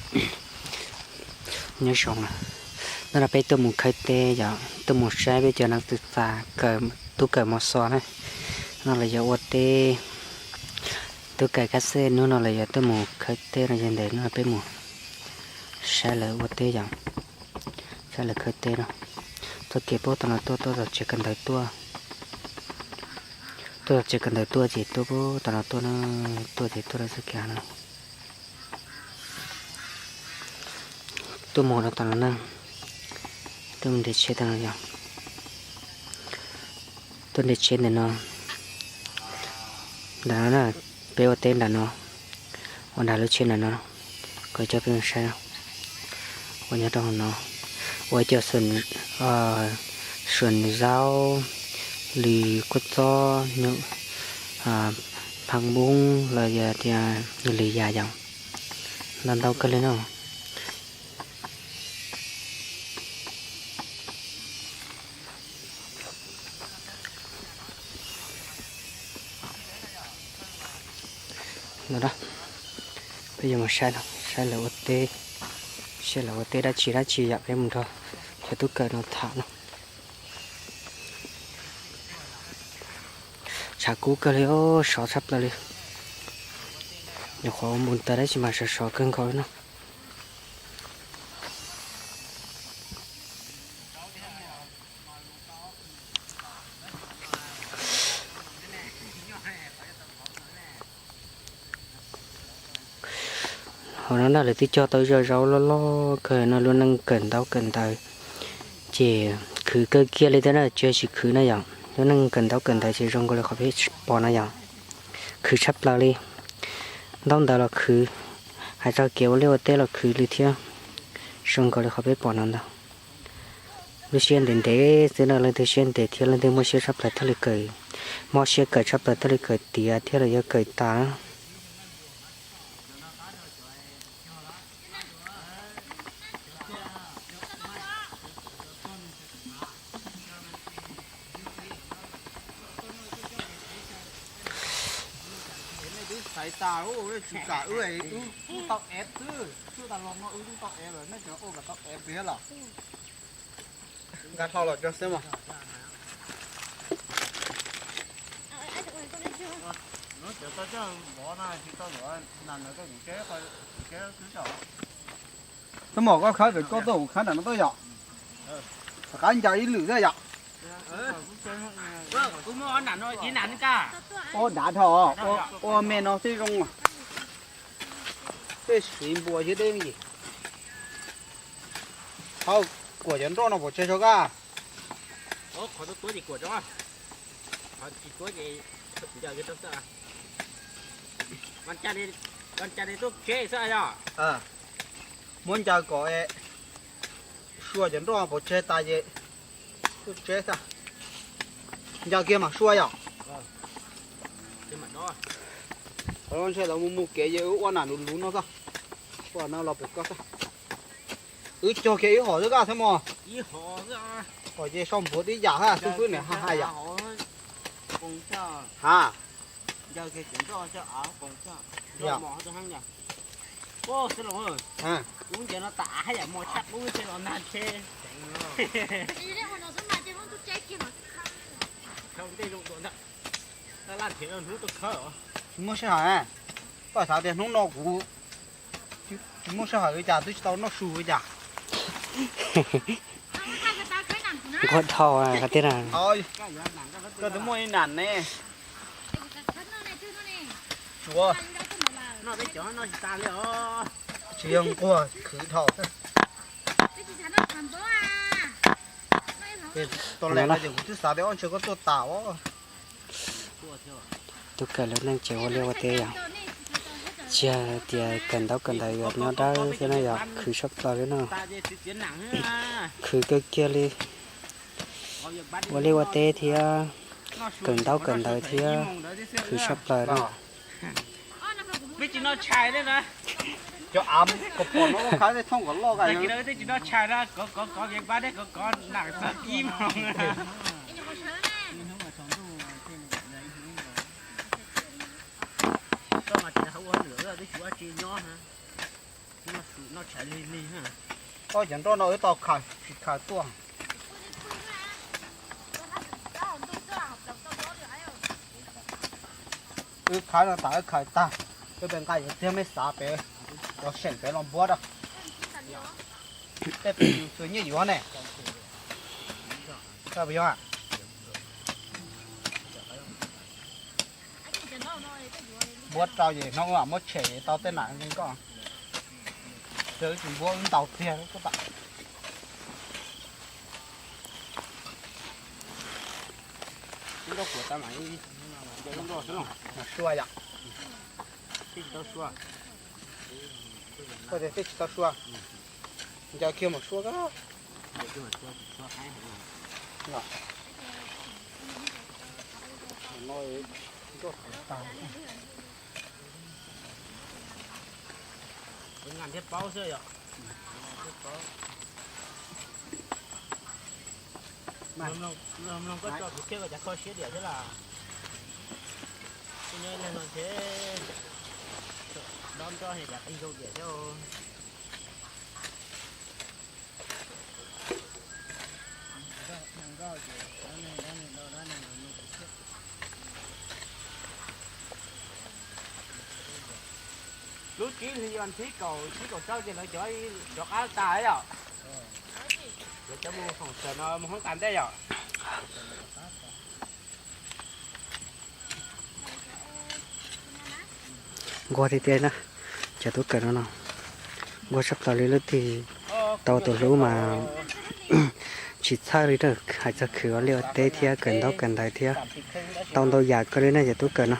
Nyob zoo na, hnub no peb tuaj mus khawb teb yom, tuaj mus saib peb cov neeg txwv txas kawm, tub kawm mos xos na. No los yog ua teb, tub kawm kab xej, hnub no los yog tuaj mus khawb teb no yog ntawm no peb mus saib lawv ua teb yom, saib lawv khawb teb no. Txoj kev puag tom no tuaj, tuaj tom tsev kawm ntawv tuaj, tuaj tom tsev kawm ntawv tuaj ces tuaj puag tom no tuaj na, tuaj ces tuaj rau txoj kev no. Tuaj mus rau tom no na, tuaj mus nres tsheb tom no yom, tuaj nres tsheb ntawm no, nram no na, peb ua teb nram no, ua nram lub tsheb nram no, kom coj peb mus saib, ua nyob rau hauv no, ua cov xuas zaub, lws kua txob, nyuj, phaj npoob los yog tias lws yas yom, ntau ntau kawg li no. No, peb yuav mus saib no, saib lawv ua teb, saib lawv ua teb dab tsi dab tsi yom, peb mus nrog cov tub kawm no tham no. Tshav kub kawg li, sov tshaj plaws li. Nyuam qhuav ua npus taws dab tsi mas sov sov kawg nkaus li no. Hauv no na lawv twb cog tau zaj zaub loj loj kawg no, lub neej kawm ntaub kawm ntawv ces khwv kawg kiag li thiab na, tsis yog tsis khwv na yom. Lub neej kawm ntaub kawm ntawv ces zoo nkaus li qhov peb pom no yom, khwv tshaj plaws li. Ntaub ntawv los khwv, hais txog kev ua liaj ua teb los khwv li thiab, zoo nkaus li qhov peb pom no ntag. Lub siab ntev ntev xwb no, leej twg siab ntev thiab leej twg muaj siab tshaj plaws thiaj li kawm, muaj siab kawm tshaj plaws thiaj li kawm tiav thiab los yog kawm tas. Nej twb xaiv tas, tsis kam wb, wb tau ev xwb, tub tas los no wb tau ev lawm, nej tseem ua kom tau ev pem los. Nkag hlo los tso xwb mas. Tab mom koj khawb pem koj tuaj, kuv khawb nram no tuaj yom. Rov qab ncaws ib lwm thiab yom. Ua dav dhau, ua me no xwb zoo. Tej siv npua thiab tej yim. Thaum kuam cov nroj no pov tseg tso koj. Muab ncaws kom sua cov nroj pov tseg tas ces tuaj tseb xwb. Ncaws kiag mam sua yom. Ntshe lawv mus mus kev ces wb ua nram luv luv no xwb. Ua no los pem koj xwb. Wb cog kiag ib hom xwb koj thiab mog. Hom ces sau npuav tib yam xwb, xwb xwb niam haj haj yom. Ha, tsis muaj sij hawm, koj xav tias hnub no kuv tsis muaj sij hawm li cas twb tsis tau noj su li cas. Nquag dhau tiag na. Koj twb muaj ib nam ne. Tsuav, tsis yog nquag, khwv dhau. Tau lawm no ces kuv twb xav tias ob ntshe koj tuaj tas os. Tub kawm lub neej ces ua liaj ua teb yom, tsis yog tias kawm ntaub kawm ntawv yuav nyob dawb thiab na yom, khwv tshaj plaws li no. Khwv kawg kiag li, ua liaj ua teb thiab, kawm ntaub kawm ntawv thiab, khwv tshaj plaws no. Cov av kom pom no ua qab tej thooj kom loj ka. Koj mas tsis ua nws twb tsis ua tsi nyob na. Noj tshais lig lig. Koj cov nroj no wb tau khaws tsis khaws tuaj. Wb khaws no tas wb khaws tag, wb pes nqa yuav txiag mej xav pem, cov seem pem los npuab rau. Tej pem yus txwv nyiaj yuav ne. Koj puas yog? Npuab rau ces hnub muab tshem tau tej nam li koj. Ces wb tsis npuab wb ntaus tiag kuj tas. Sua yom. Koj tias tej tsis tau sua. Ncaws kiag mus sua koj. Mloog koj tso kuv thiab koj cas kho siab diam thiab las. Kuv nyob ib leeg no ntshe dob nroj cas qis zoo diam thiab. Lub tsib hlis vas thib kaum tsib kaum rau ces lawv cov rov qab tas yom. Lawv cov mus foom sawm no mus hoob tas ntej yom. Nquag tiag tiag na, cov tub kawm no no, nquag tshaj plaws li. Lub twg tau tus hlub mas tsis txhawj li na, hais txog khwv ua liaj ua teb thiab kawm ntaub kawm ntawv thiab, tau ntau yam kawg li na cov tub kawm no.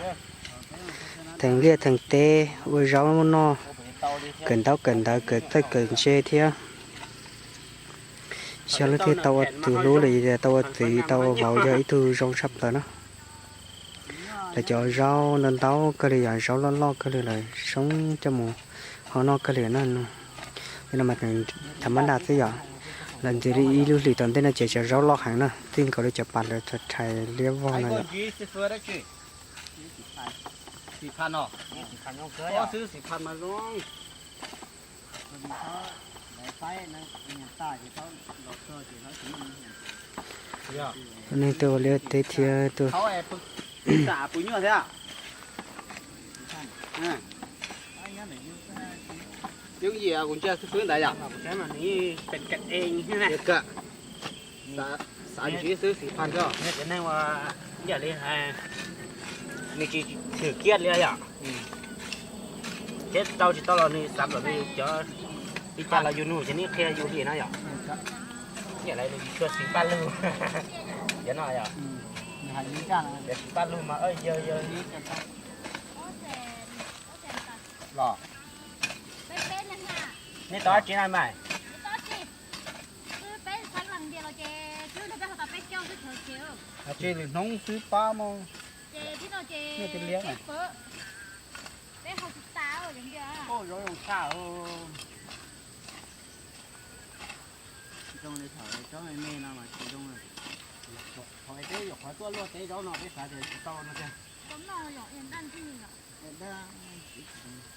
Theem liaj theem teb, ua zaub noj, kawm ntaub kawm ntawv, kawm txawj kawm ntse thiab. Xyov leej twg tau ua tus hlub los yog tau ua txiv tau ua vauv yog ib tug zoo tshaj plaws na. Lawv cov zaub ntau ntau kawg li, yog zaub loj loj kawg li, lawv soob coj mus hau noj kawg li na. Li no mas thaum mab ntaj xwb yom, lawv ntxiv li ib lub hlis tom ntej no ces cov zaub loj heev na, txij nkaus li cov pas lawv rhais liab vog no yom. Neeg tuaj ua liaj teb thiab tuaj. Xav ntsib xwb xim phaj thiab. Cov neeg uas ib yam li hais nws tsis xwm kiab li yom, thiab tau tsis tau los nws xav kom nws cov li cas los yus nug ces nws qhia yus li no yom. Ib yam li nws tsis tshua xim paj lug, cov no yom, cov xim paj lug mas yawg yawg. Nej tau dab tsi na mas? Tsis lwm hnub xwb pab mog. Nej twb liab na. Peb ho tsis tas. Koj zoo zoo tshaj. Zoo li thaum tsob me me no mas tsis zoo. Thaum peb nyuam qhuav tuaj luaj teb zaub no peb xav tias tsis tau no tiag.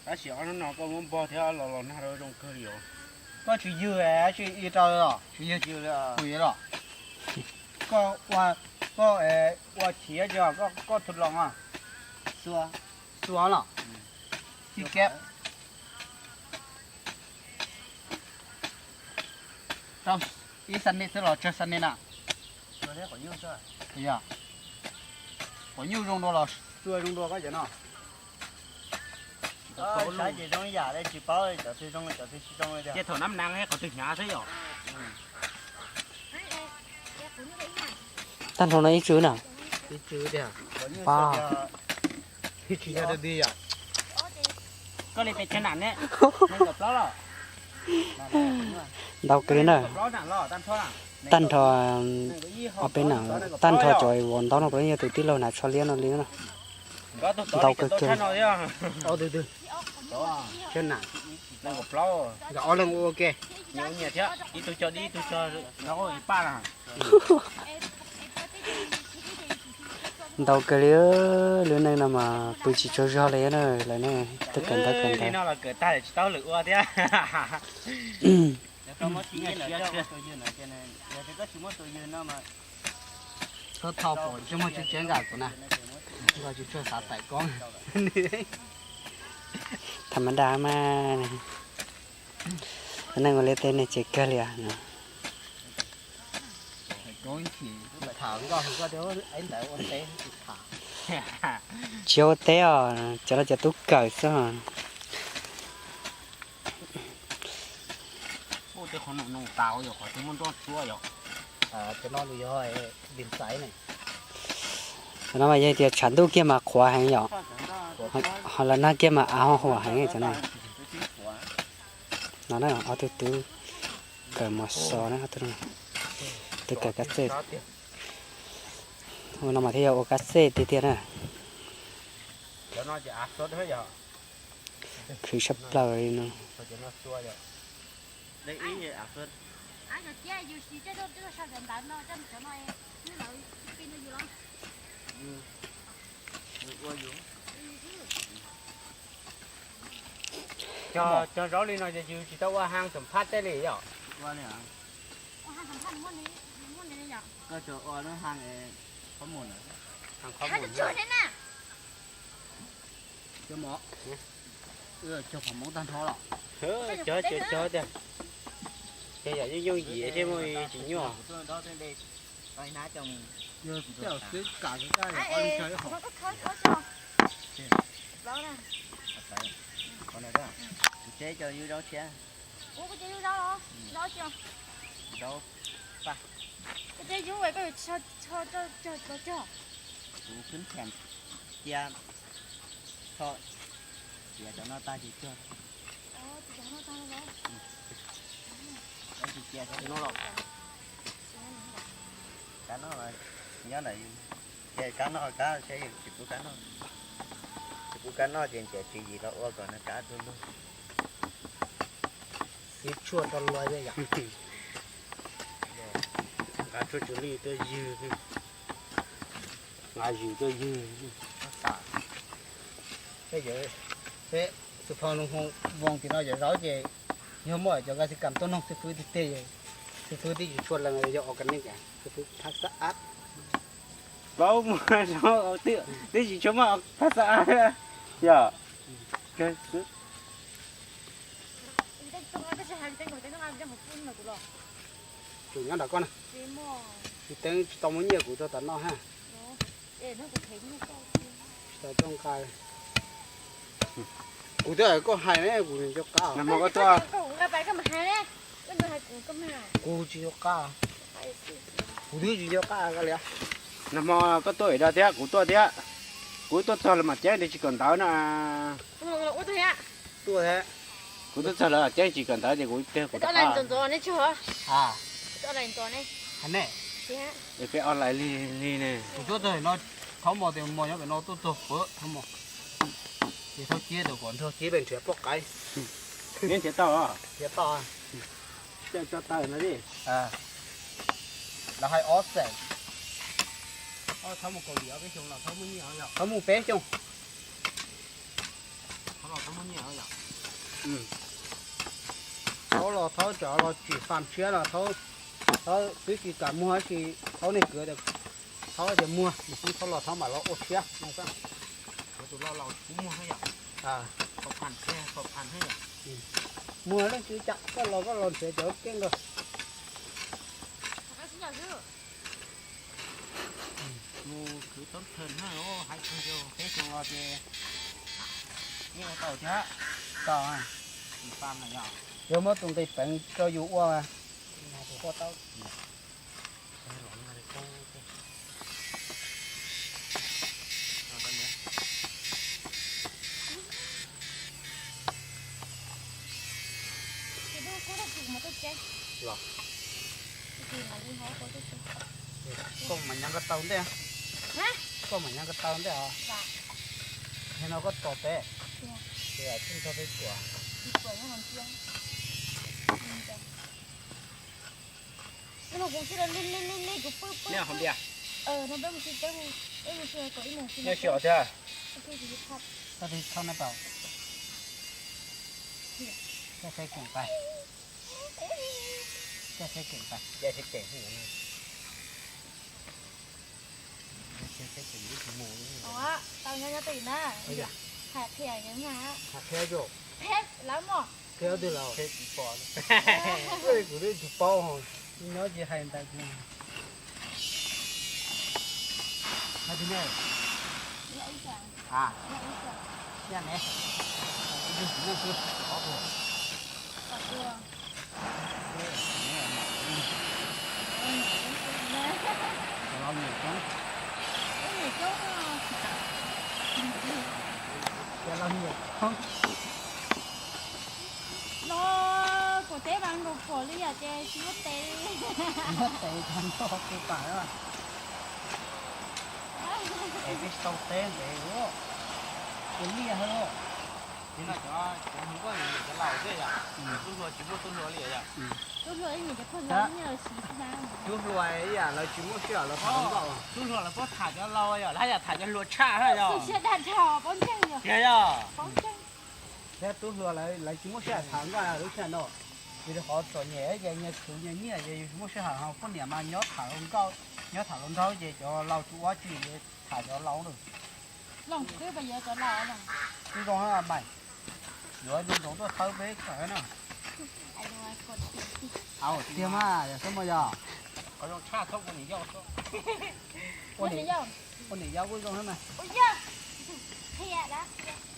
Tab sis ob hnub no koj muab npog thiab los los nag rau zoo kawg li os. Koj tsis ywg dab tsi rau los? Tsis ywg, tsis ywg li os. Koj ua, koj ua chiv tsis, koj tus los a? Xua los? Tsis kiab. Rau ib xas nem xwb los tsawg xas nem na? Yog, quav nyuj zoo dua los xua zoo dua koj cov no. Saib ces zoo ib yam li, tsis paub cov twg zoo cov twg tsis zoo li tiag. Ces thaum nab nab qhov twg hnyav xwb yom. Tag nrho no ib tswv na. Ib tswv tiag. Pab. Tsis yog dog dig yom. Koj li pes tsawg nam ne? Nees nkaum plaub los? Ntau kawg li na. Nees nkaum plaub nam los tag nrho. Tag nrho ob peb nam, tag nrho cov uas ntaub no puav leej yog tus tij laug hnav tsho liab no li na. Ntau kawg kiag. Ob leeg ua ua ke. Nyias thiab, ib tug cog dib ib tug cog paj na. Ntau kawg li, lub neej no mas pw tsis tsaug zog li na, lawv ne, twb kawm ntawv kawm ntawv. Txhob thov pom tsis muaj tsis tseeb nkaus kuv na, tsis tshua xav tawm koob. Tham ma da mas, neeg ua liaj teb neeg ces kawg li os. Tsis ua teb os, cov no cov tub kawm xwb. Cov no mas yog tias tshav ntuj kiag mas qhuav heev yom, ho lawv nag kiag mas av ho huam heev cov no. No na, ob tug tub kawm mos xos na, ob tug, tub kawm kab xej. Ua no mas thiaj yog ua kab xej tiag tiag na. Khwv tshaj plaws li no. Cog zaub li no ces yus tsis tau ua hang xam phaj tej li yom? Cog, cog, cog tiag. Cog yam yooj yooj yim thiab muaj tsis nyuaj. Kuv khwb thiam cia tho, cia cov no tag ces cog. Kab noj nyob ntawm, cia kab noj kab seb tsis pub kab noj. Tsis pub kab noj ces ntiav tswv yim los ua kom nws kab du lug. Xwb tshuaj rau luag yom. Nqa tshuaj tsw lij tuaj ywg, nqa zwm tuaj ywg. Peb xwb phaum nws ho voos tim no yog zaub ces yog muaj cov nqa xib kam tuaj noog xib fwb tiag tiag, xib fwb twb tsis tshua lees yog organic, xib fwb phab xab ab. Paub muaj zaub twb tsis tshua muaj phab xab ab yom. Tsum nyob nram koj na. Tsis teeb tsis tau muaj nyiaj kuv rau tom no ha. Tsis tau coj nqa. Kuv twb hais koj hais ne, kuv tsis nco qab. Kuv tsis nco qab. Kuv twb tsis nco qab li. Nag hmo koj tuaj ib dag thiab kuv tuaj thiab. Kuv tuaj txog lawv mam ceeb tias tsis kawm ntawv na. Tuaj thiab. Kuv tuaj txog lawv mam ceeb tsis kawm ntawv ces kuv tiag kuv tau. Peb online li li ne. Kuv tuaj txog no, thaub mos tias mos nyob pem no tuaj txog pem thaub mos. Ces thaub ciab tus kom nrog ciab pem nrhiav poj qaib. Neb nrhiav tau, nrhiav tau. Coj tso taw no li. Lawv hais ob xeem. Thaub mus Kaus Lim ob peb xyoo los thaub muaj nyiaj os yom. Thaub mus peb xyoo. Thaub los thaub cov los tsim fam tshiab los thaub, thaub twb tsis kam muag tab sis thaub nej kwv tias thaub tias muag, thaub los thaub mam los ua tshiab no xwb. Muag leej twg cas koj los koj los nrhiav cov keeb nkaus. Mus khwv toob thawj na, hais txog yog peb xyoo los ces yeej ua tau thiab. Tau, tsis fam na yog. Yog muab tus nqi peev rau yus ua mas. Los, koj mam nyas ko taw ntej, koj mam nyas ko taw ntej os. Hais no koj tos peb, tsis txog peb kuam. Li li li li kuv pw pw. No peb mus tsis teb mus. Nyob sij hawm thiab. Koj twb thaub na tau. Koj saib keem pais. Koj saib keem pais. Koj saib keem. Tau nyob nyob twj ywm na. Hais qhia, hais qhia, qhia twg los kuv twb tsis paub, nyob tsis hais ntawd. Hais tias ne, a, ne, cov laus nyiam coob, cov laus nyiam coob. No, kuv teb mas nkaus kuv li yam ces tsis muaj tes. Muaj tes tag nrho kuv pam. Es peb tsis tau teb ntev ua, ua liaj hab. Ces no cov, cov hluas nkauj nyiam cov laus thiab yom, tub hluas tsis muaj tub hluas li yom. Tub hluas ib yam lawv tsis muaj sij hawm los tham hluas nkauj. Tub hluas lawv paub tham cov laus yom, lawv yam tham cov hluas tshaj na yom. Tiag yom. Thiab tub hluas lawv tsis muaj sij hawm tham nkauj lub sij hawm no, vim rau qhov txom nyem ces nyias khwv nyias nyiaj ces yus tsis muaj sij hawm, ho poj niam mas nyob tham hluas nkauj, nyob tham hluas nraug ces cov laus tsis ua tsi tham cov laus lawm. Kuj zoo mas, yuav zoo tuaj thawb peb kawm na. Tiag mas yog xwb mas yog. Ua niam yau kuj zoo na. Mas yeej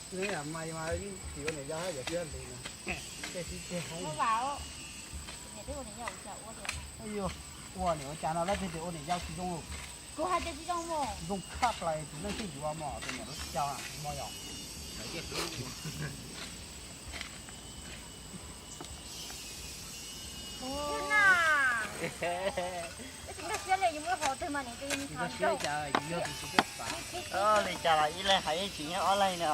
tsis ua niam yau, yog tiag li no. Ua niam ua cas no lawv tias ua niam yau tsis zoo. Zoo tshaj plaws tus neeg thiaj yuav mos tus niam lub tsis cau mos yom. Nkag siab li, yus muaj hauv twg mas nws twb nkag siab cas yus yog tus siab xav. Li cas los ib leeg hais ib tsis nyob ob leeg no.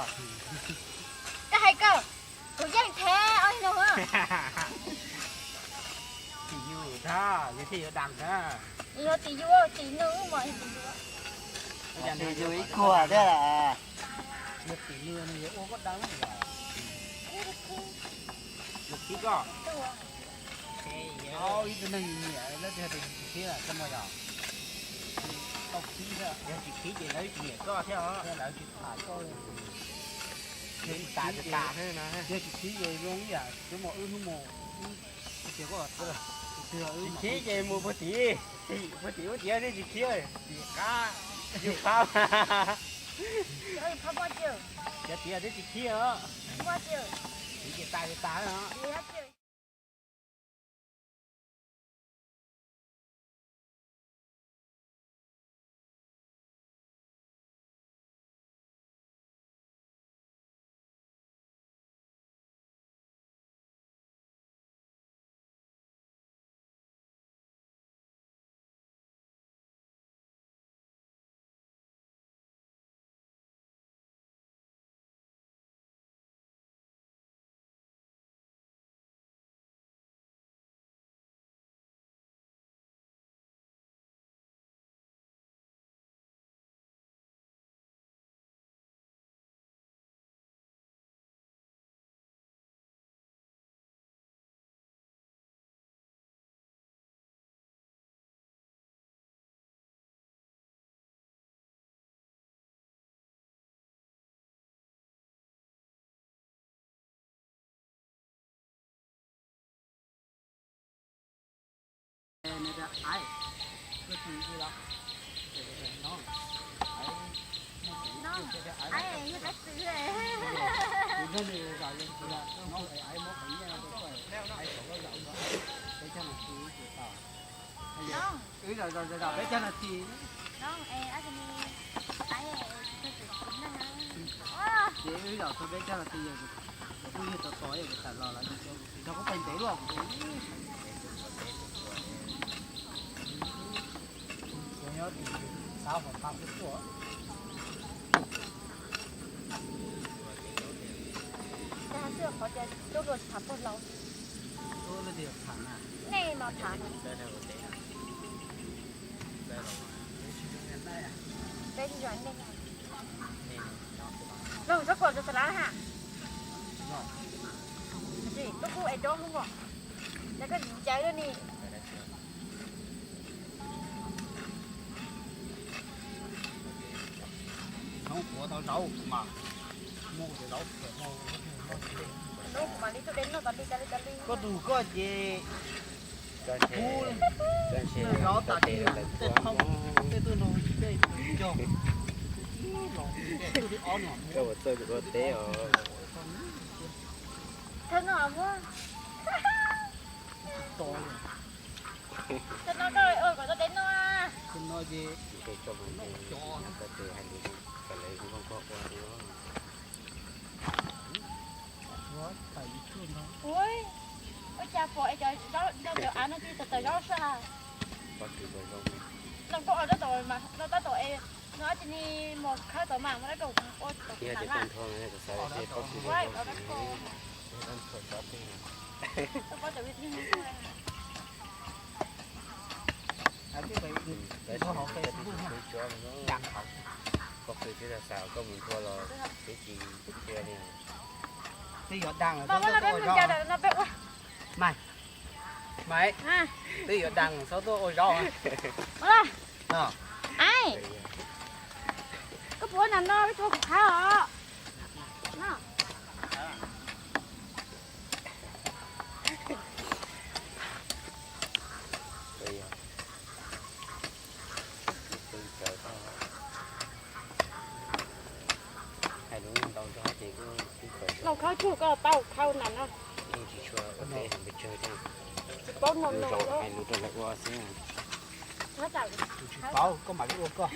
Koj hais koj, kuv yeej thev ob leeg no. Tim yus ntag, yus thiaj yuav dam ntag. Yus yog tim yus, tim nws mas yog tim yus. Tim yus ib kuag thiab. Yog tim nws nws yuav ua koj dam. Yus khib koj. Ib tug neeg nyiam lawv tias tus tsis khib tau mos yom. Tau khib thiab, yog tsis khib ces lawv tsis nyiam koj thiab os. Lawv tsis tham koj. Yog tsis khib ces, yog tsis khib ces zoo ib yam twb mus wb hnub mus, wb tias koj tsis khib ces mus puag tim, puag tim ub tiav twb tsis khib, tim qab, yus qab. Cov tiav twb tsis khib os. Khib ces tas ces tas os. Wb zom zom zom peb cov no ti. Ces wb zom txog peb cov no ti, kuv kuj yog tos tos yog kuv tham los lawv tsis tso kuv, tsis tso kuv pais ntev luaj kuv. Kuv nyob tim xav hom pha kuj tuaj. Qhov tias tub hluas tham pog laus. Tub hluas tham na. Nej no tham. Tsis zoo li nej. Los txhob kom tus xav lab ha. Tub kuj es dob hwv os. Nyob koj tsis ncaws lawm ni. Hnub kuv tau zaub mas, muaj zaub, hnub kuv mam li tuaj de noj tas li tas li tas li. Koj tus koj ces, tus zaub tas ces tej thoob, tej tuaj nrog tej cog. Koj ua txawj ua teb os. Thawj no muab. Thawj no koj ua kom tau de noj. Thawj no ces, ua cas pom es cov zaub ntawm av no twb tawm tawm zaub sab. No koj ua tab tom mas no tab tom es no cia li mus khawb tom mas mus ua tom Koj qw twb xav koj mus nrua los twb tsis qhia li. Twb yuav daj, mas, mas, twb yuav daj txhob tuaj ua zaub. Koj puas ua nas no, koj puas kuv qhab os. Lauj, khawb tsuag koj paub khawb nas no. Tsis paub no no. Hais lus rau lawv ua xwb. Tsis paub koj mam li ua koj.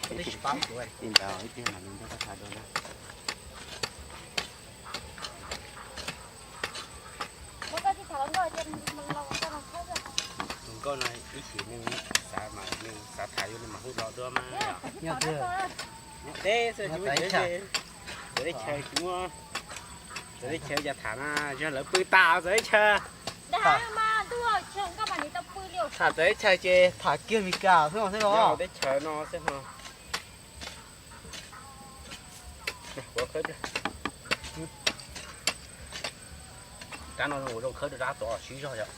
Twb tsis paub kuv. Li ntawd ib pliag mam li nrog koj tham dua na. Tus nkauj no ib chim neeg xav mas neeg xav tham yuav li mas hu los dua mas. Nyob twg? Nyob teb xwb, tsis muaj teb chaws, tsis muaj txawv teb chaws cas tham na, yog lawv pw tas txawv teb chaws. Tham txawv teb chaws ces tham kiag Meskas xwb os. Teb chaws no xwb no. Rab no zoo khawb rau rab tod siv zog yom.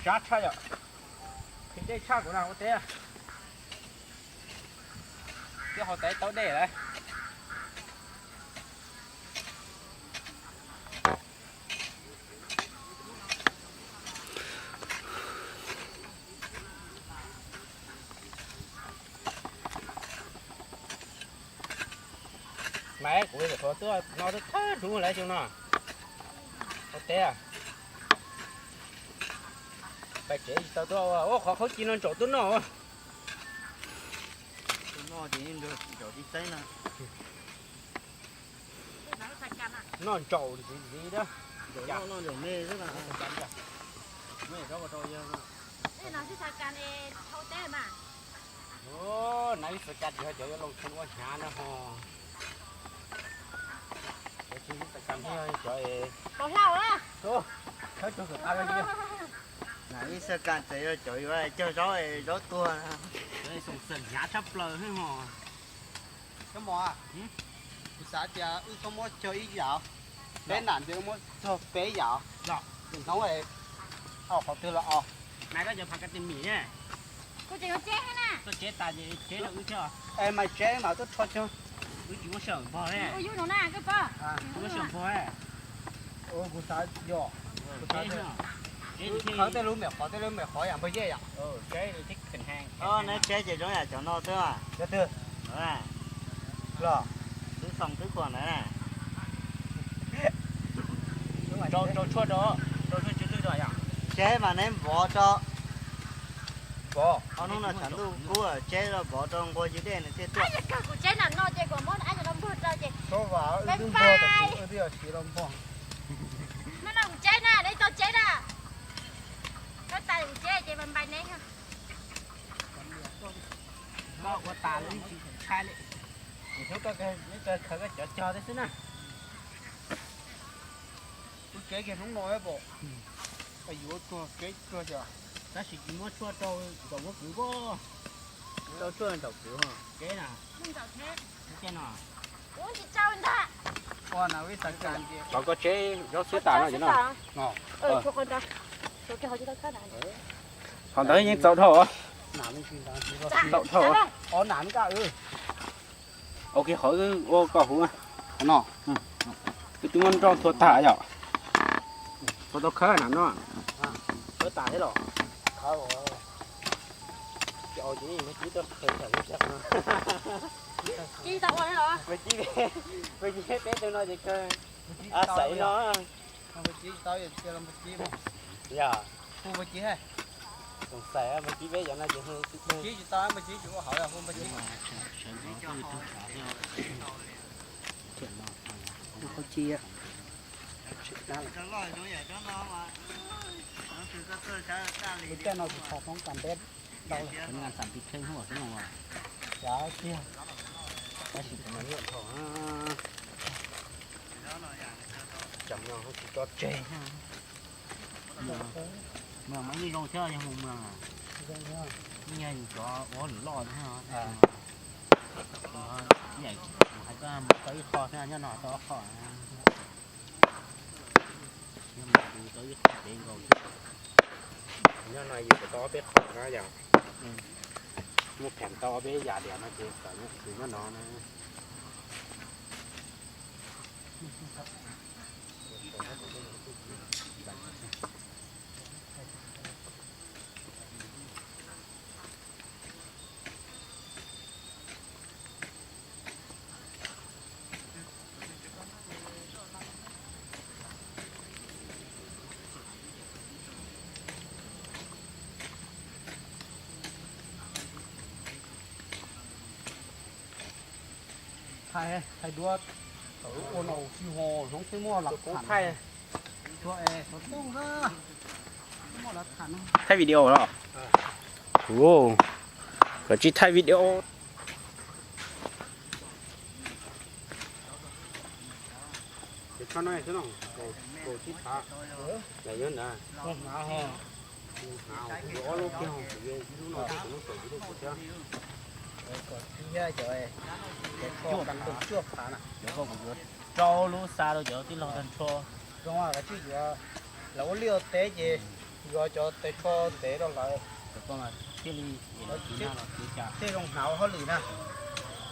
Sab tshaj yom. Qhis dej tshaj kuv na ua teb. Twb hau tau ib taub dej lawm. Mas kuv tuaj no twb thawj hnub lawm xyoo no. Ua teb, pais tsev tsis tau tuaj ua, ua qhov khaub ci no ntsaum tuaj noj. Tuaj noj ces nrog txiv tseeb na. Noj ntsaum ntxiv ntxiv da. Nais Ib Xab Kas tsis yog cov yuav loo tshoob ua hnyav na ho. Cov tsis Ib Xab Kas thiab cov es, Nais Ib Xab Kas tseem yog cov yuav cog zaub es zaub tuag. Cov es xoom xeem hnyav tshaj plaws xwb ho. Koj mos, kuv xav tias wb txhob muab cog ib yam, peb nam ces muab cog peb yam. Hnub es au qhov twg los os. Nais koj cov phav kas tis mis ne. Kuv tseem yuav tseb thiab na. Koj tseb tas ces tseb rau wb thiab. Es mas tseb mas tuaj rho cog. Wb tsis muaj sij hawm npog ne. Wb yub no na koj pog. Tsis muaj sij hawm npog ne. Kuv xav yog, kuv xav tej lub me qhov, tej lub me qhov yam npog yej yom. Neb tseb ces zoo yam cov no xwb. Cov twg? Los twb xoo twb kuam ntawd na. Rau, rau tshuaj, rau tshuaj tsw lwj rau yom. Tseb mas neb npov rau. Ob hnub no tshav ntuj kub tseb los npov rau nqua ywg dej nws thiaj tuaj. Kuv tseb na no ces kuv muab ab los npog rau ces. Twb npog, twb yog siv los npog. No no kuv tseb na, neb tau tseb na. Koj tas kuv tseb ces npai neb. Koj ua tas lawm tsis ntshai li. Hnub koj, neb koj khaws koj cov cog thiab xwb na. Kuv kev kiag hnub no pom yuav tuag kev tuag xyov. Tab sis tsis muab tshuaj rau nraum muab kwv pob. Rau tshuaj nraum kwv kev na. Ua na wb xav kas. Qhov koj tseb zaub xwb tas no. Qhov ntawd yeej txaus dhau. Txaus dhau. Ob nam ka. Ok, qhov wb ua koj huv no. Wb twb muab nroj thua tas yom. Qhov tau khawb nam no. Khawb tas thiab los. Ib tau ua thiab los. Peb tug no ces kawg. Xaiv no. Yog. Xoom xaiv npag kib peb cov no ces hu tsis tau npag kib tsis ua hauv hu npag kib. Caj no tsis tau toob kas npeb tau li. Tab sis kuv mas nyuaj dhau. Cov no tsis tso tseg. Mws mas yeej zoo thiab yog mus mws. Yeej yog yus cov ua lwm loj thiab. Hais koj mus tau ib qho thiab nyob no tau ob qho. Yog mus tau ib qho pem nkaus thiab. Nyob no yus tau ob peb qho na yom. Muaj phem tau ob peb yam diam no ces xav nyob no na. Thaij, thaij duab, ua no ua si ho zoo xwb muaj lam thaij. Thaij video los? Ua, koj tsis thaij video. Rau lub xa rau cov tij laug tag nrho. Zoo, lawv ua liaj teb ces yuav cov tes tsho ntev rau lawv. Thiaj li, thiaj zoo hnav ua hauj lwm na.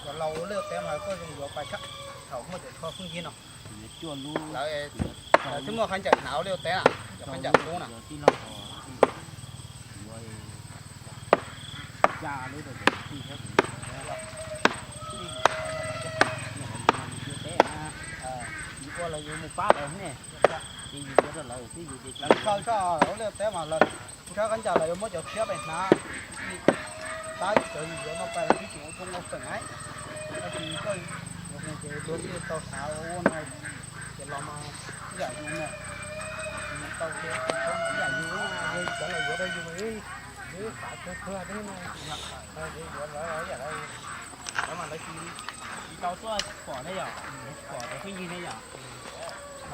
Cov laus ua liaj teb mas koj zoo yuav pais tshaj thaum muaj cov tsho pheej yig no. Lawv, lawv twb muaj qhab ncaws hnav ua liaj teb na, cov qhab ncaws kub na. Ua los yus mus pab lawv ne, ces yus yuav rau lawv xwb yus ces lawv tshaj tshaj ua liaj teb mas lawv nrhiav qhab ncaws lawv yuav muab cov tshiab pem hnav, tab cov yus yuav no pais lawv twb tsis ua zoo ua feem na. Tab sis koj yuav mus ces luag twb tau hnav ua ua no, ces Los mas ib yam yus na, yus tau tias tau ib yam yus, cov los yuav rau yus, xav kawg kawg thiab no, yuav lawv ib yam lawv mas lawv tsis tau tuaj pom thiab yom, lawv tsis pom cov phooj ywg thiab yom,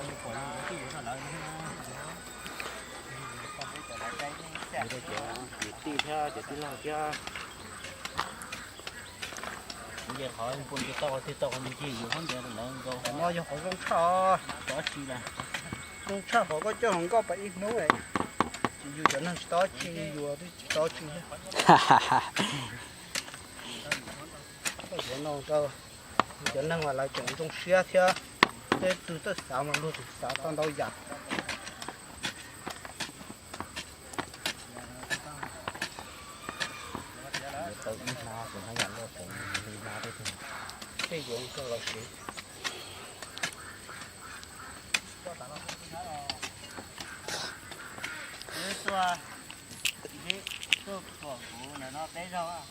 yus pom yus twb yuav rau lawv. Niam tij thiab cov tij laug thiab. Ces qhov npua ntsia tau qhov twg tau qhov me ntsis yus hab ntsia lawv nkaus. Qhov no yog qhov zoo tshaj, tsis tau tsi lawm. Zoo tshaj qhov koj coj hluas nkauj pais ib hnub, tsis yus cov neeg tsis tau tsi, yus twb tsis tau tsi thiab. Koj yuav no rau yus cov neeg mas lawv tseem zoo siab thiab, tej tug txawj xav mas luag tseem xav tau ntau yam. Yuav tau ib hma, tsis haj yam luaj tseem li hma tej tug. Tej yuav rau lawv siv. Tuaj, tuaj pom kuv ntawm no peb zaug.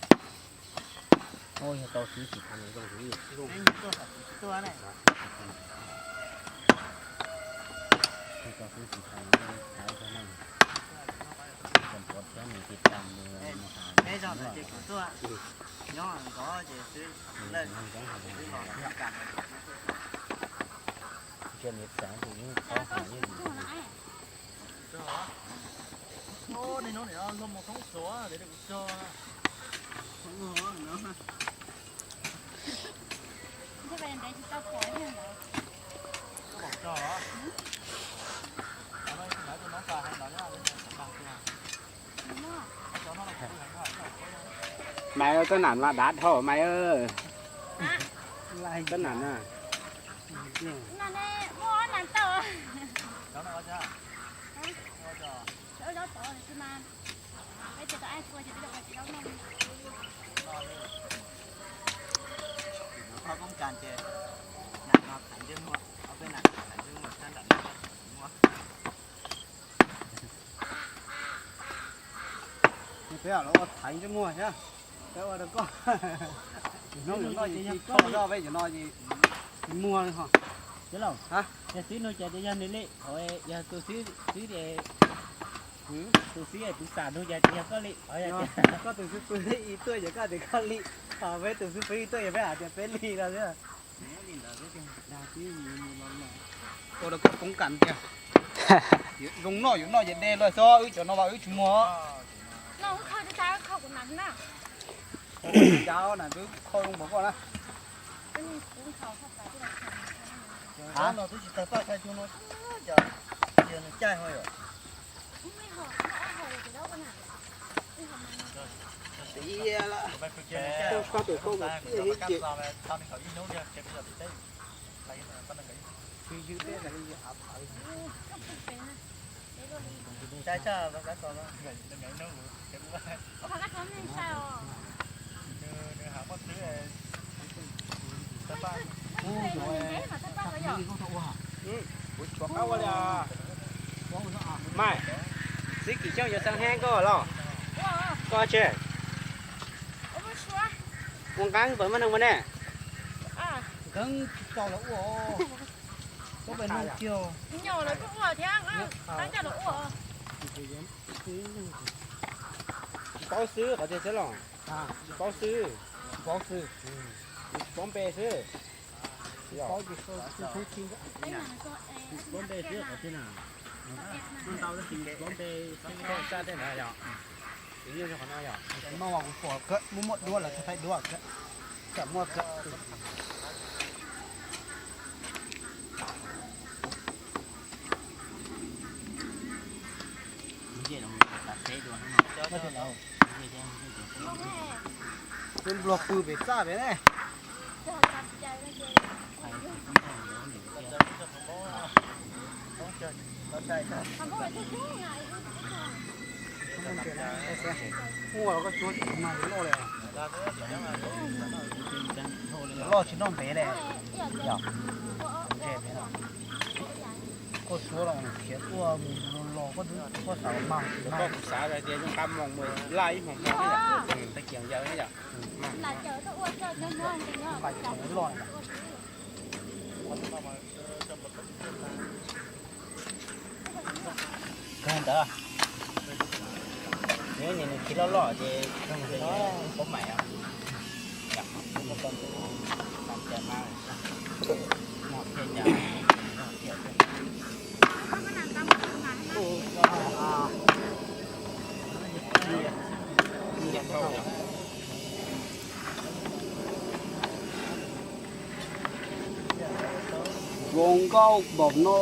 Yog tau xwb tsis tham zoo li. Peb tuaj, tuaj ne. Yog tau xwb tsis tham zoo li. Peb zaug ntawd ces kuv tuaj nyob ntxov ces xwb, lawm xwb los kam. Ntsia niam txawv tus yeej txhob hais yeej. Ub, niaj hnub nim no luag mus thoob xuav, kuv txog. Mày ơi, có nặng mà đá thổ mày ơi. Có nặng à. Peb los ua thaiv ntsej muag thiab, peb ua rau koj. Hnub no ces koj zoj peb cov no ces muag li ho. Cov laus, yog xib nug ces yog nws li, yog tus xib, xib, tus xib es tus xam nug ces yog koj li. Koj tus xib pw ib tuaj ces koj tias koj li, peb tus xib pw ib tuaj ces peb hais tias peb li no xwb. Ua rau koj poob kas tiag. Zoo noj yuav noj ces de los xwb, wb cov no mas wb tsis muag. Cov no twb tsis tawg paj thaij cuag no, ces nws caij ho yom. Tiag lawm, koj tus koj mas tiag li ces. Mas, xib Kim Xyooj yuav xeeb heeb koj los? Koj tsis ua nqeeb pab muaj neeg ua ne? Nqeeb tsis tau los ua. Tsis paub xwb qhov tiag xwb los? Tsis paub xwb. Tsis paub xwb. Tsis paub npe xwb. Tsis paub npe xwb qhov tiag na. Muaj ntau tab sis tsis paub npe xwb, tsis paub xyov tej ntawd yom. Tus nyob rau qhov no yom. No mas kuv pom kawg, muaj muaj duab lawv thaij duab kawg. Tsam muaj kawg. Tus npluag pw pem txaj pem ne. Muaj los koj tsuab tsis mag yuav loj li. Yuav loj tsis noj ntev li. Yog ntses pem no. Koj suav los khiav tuaj mus los los koj twb koj xav mas tsis mag. Koj kuv xav hais tias zoo nqa moos mus laj ib hmos hmo thiab yom. Tag kiag yawg thiab yom. Mas loj. Kawg ntawd, nws nws khiv loj loj ces kawg ntawd paub mais. Zoo nkauj npaum no.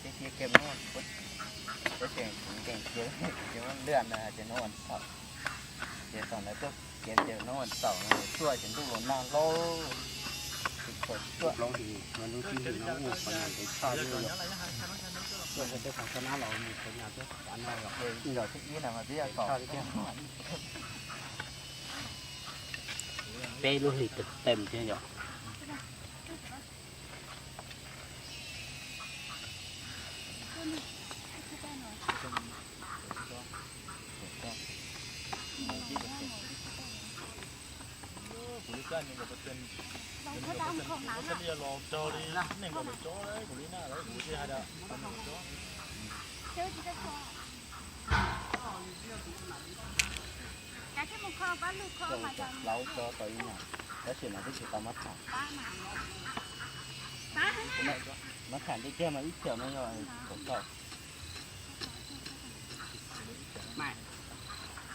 Ces cia kiag hnub, tab sis kuv nkees cia ces muab lwaj na ces hnub ua txhaum. Ces thaum ntawd tuaj kiav ces hnub ua txhaum no tuaj ces ntuj los nag lauj. Ces khuav tuaj. Lub sij hawm no mus qhov nyas ntev tshaj li. Tuaj rau tej qhov sab nab los mus qhov nyas tuaj qhov no los. Yog thib ib no mas twb yog txhaum tiag. Peb lub hlis tes tes thiab yom. Kuv li koj ne, kuv li koj ne los tog li neej kom lawv tsob, kuv li na lawv kuv thiaj hais tias kom lawv tsob. Plaub tsob tau ib nyuag, tab sis mas twb tsis tau mab tham. Mab tham tiag tiag mas ib txhiab no yog kaum tau.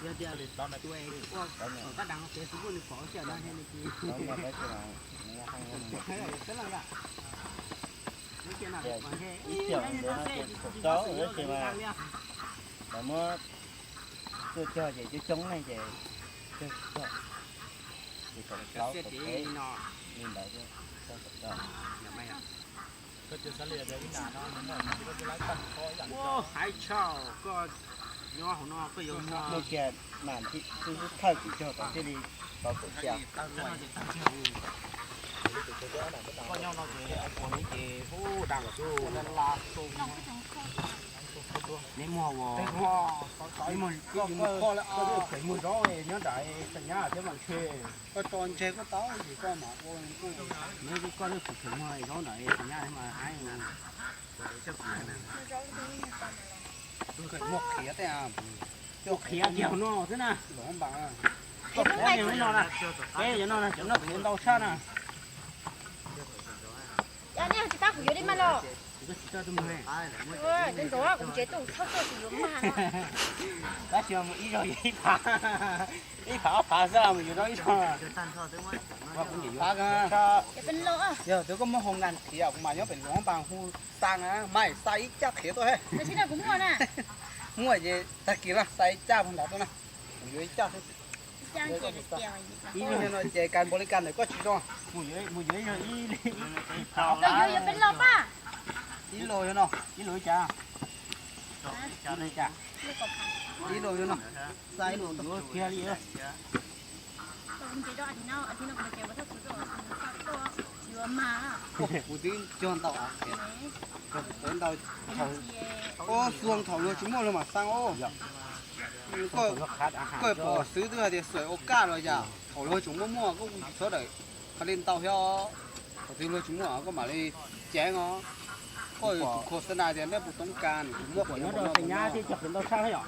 Yog tias tus ua kom kab dam Facebook nws pom xiam no thiab nws tis. Ib txhiab ntawd no ces kaum tau, tab sis mas lawv muab tuaj cog ces coob coob ne ces cog tsis tau. Ces kaum plaub kaum peb li ntawd thiab, cog kaum tau. Hais tshaj koj nyob hauv no koj yuav muag. Mus kiag mas xwb xwb thawj kuv cog tau thiaj li tau kaum xya. Koj nyob no ces ua li ces hu dag los xwb. Neb muag ua, neb muag, koj muag zaub nyob nram Xais Nyab thiab mas ntshe koj tso ntseg koj tau ces koj mam ua. Neb koj lub tseem muag zaub nram Xais Nyab thiab mas haib. Muag khiav tej, khiav kiag no xwb na. Koj peb yuav no na, peb yuav no na, cov no khiav ntau tshaj na. Yog nej tsis pab kuv yuav li mas los. Tus ntxov kuv ntsev tuaj txhob tuaj kuv yuav mas no. Tab sis mus ib zaug yuav ib phav, ib phav ob phav xwb mus yuav tau ib zaug. Yog twb koj muab hoo nkas khiav kuv mas nyob pem Luam Npas hu xa na, mas xa ib caj khiav tuaj he. Muaj ces tag kis na xa ib caj puag nrad tuaj na, kuv yuav ib caj xwb. Ib zaug no ces kas npaum li kas ntawm koj tsis zoo. Ib los yuav no, ib los ib cas, ib los yuav no, xa ib los yuav kiag li. Kuv twb cog ntau, cog ntau, xuas thaum luag tsis muaj luag mam xa os. Koj pom xwb twb hais tias xuaim ua kaj los yam, thaum luag tseem muaj muaj koj kuj tsis txhob daim qhov li ntau thiab. Thaum twg luag tsis muaj koj mam li ceev os. Koj tus khos xab nais tias nej puas toob kas, kuv muab nyob rau Xais Nyab thiab cog khiav ntau tshaj thiab yom.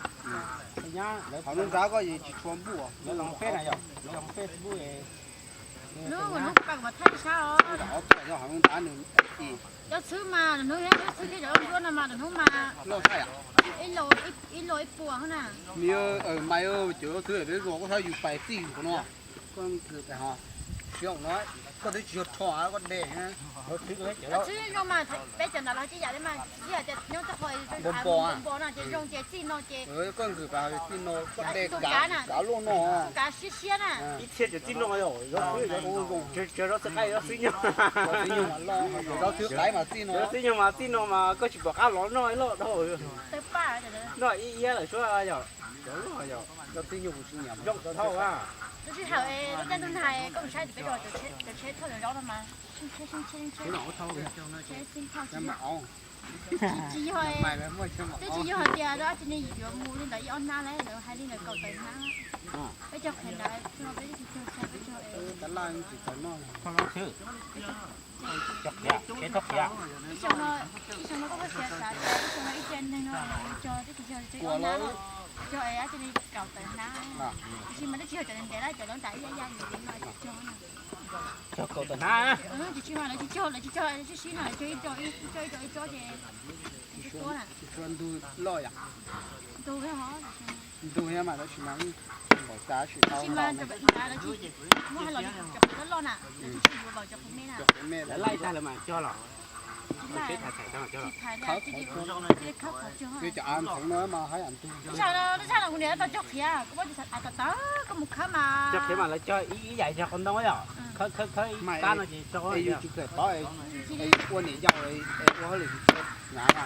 Thaum no nrad koj yeej tsis tshua npuj. Lawv los Facebook na yom, lawv los Facebook. Hnub hnub kuv pab kuv mas thaij sab os. Ob tuaj yog hauv nrad nws. Cov txhwb mas hnub hnub txhwb thiab cov nruab no mas hnub mas loj tshaj yom. Ib lo ib puas na. Mas cov txhwb peb zuag koj saib yus pais txij yus qhov no. Koj ho Siab no, koj twb tsis yog rho koj de. Koj txhwb zoo mas, peb cov nram los tsis yam li mas, tsis yam tias nyob txoj qhov npo npo no ces zoo ces txij no ces. Koj nkws pas txij no, koj de kav luaj no. Kav siab siab na. Ib txhia ces txij no yom, tsis yog zaub txhwb qaib, zaub txhwb nyuj. Zaub txhwb qaib mas txij no. Zaub txhwb nyuj mas txij no mas koj tsis pom qab los noj ib loj dhau. Noj ib iab lawm suab yom. Cov loj yom, zaub txhwb nyuj kuv tsis nyiam. Zoo dhau a. Lub sij hawm lub caij ntuj nag koj mus saib peb cov tsheb thauj cov zaub no mas, tsis yog, twb tsis yog hais tias dab tsi ne yuav mus li ntawd ib ob hnab lawm, lawv hais li ntawd kaum tawm hnab. Peb cog qhiav ntawd, peb tsis cog, peb cog. Ib xyoo no, ib xyoo no koj muab xav tas ib xyoo no ib ce neeg no cog twb tsis yog li ob hnab, cog es dab tsi li kaum tawm hnab. Tiam sis mas twb tsis yog cov ntev ntev lawm, cov lub nram ib yam yam li no tsis cog na. Cog kaum tawm hnab. Tiam sis mas lawv tsis cog, lawv tsis cog sib sib no, lawv cog ib co ib co ib co ces tsis tuab na. Ntug loj yom. Ntug, ntug thiab mas tab sis mas npaum cas tab sis tau. Muab hais los cov qhiav loj loj na, lawv tsis tshua yuav npaum cov qhiav me na. Lawv laij tag lawm mas cog los. Cov av ntxeev no mas haj yam ntug. Lub sij hawm no kuv niam tau cog qhiav, koj muab tus av tawv tawv koj mus khawb mas. Cog qhiav mas lawv cog ib yam cog qos ntoo yom. Khawb khawb khawb ib kab no ces tso. Yus tsis kawm paub, ua niam yau es ua hauj lwm tsis tshua hnyav na.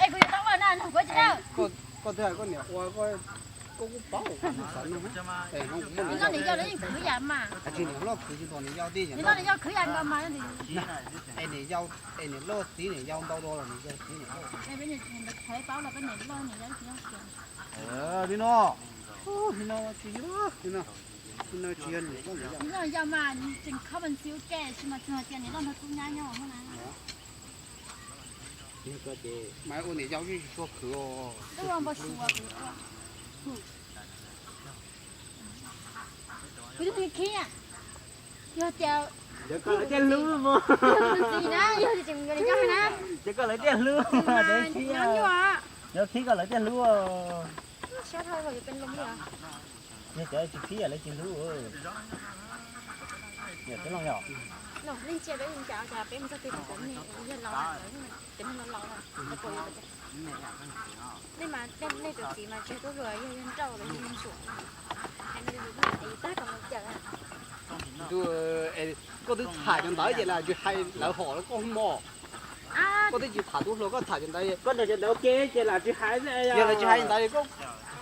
Es kuv yuav tau ua na, kuv tsis tau. Koj twb hais koj niam ua, koj kuj paub, koj xav nug. Niam loj niam yau lawv yeej khwv yam mas. Tsis niam loj khwv tsis nrog niam yau tij. Niam loj niam yau khwv yam nkaus mas. Es niam yau, es niam loj txiv niam yau ntau dua los niam yau txiv niam loj. Peb niam paub los peb niam loj niam yau tsis yog kiag. Li no, li no tsis yog, li no tsis yog niam loj niam yau. Niam loj niam yau mas tseem khawb mas ntxhiv ua ke, tsis mas txog tias niam loj nrog tub nyab nyob na. Mas ua niam yau yeej tsis tshua khwv os. Kuv tus khib, yog tias, yog koj lawv thiaj hlub mas. Yog tias tseem nco na, yog koj lawv thiaj hlub, nyob nyuaj, yog khib koj lawv thiaj hlub. Siab dhau yuav peb loo li. Yog cov tsis khib lawv tsis hlub. Yog tib loo yog. Leej ntsia peb cas peb mus txog twg cov neeg yog laus, cov neeg laus laus lawv puas yuav. Nej mas nej tus txiv mas tsis tub hluas, yog yog nrauj los yog yog ntsuam. Hais no yus tag kom mus cawm. Koj twb tham cov ntawd ces lam tsis hais lawv hom los koj mog. Koj twb tsis tham tub hluas, koj tham cov ntawd, koj nrog cov ntawd ua ke ces lam tsis hais. Yog lawv tsis hais ntawd,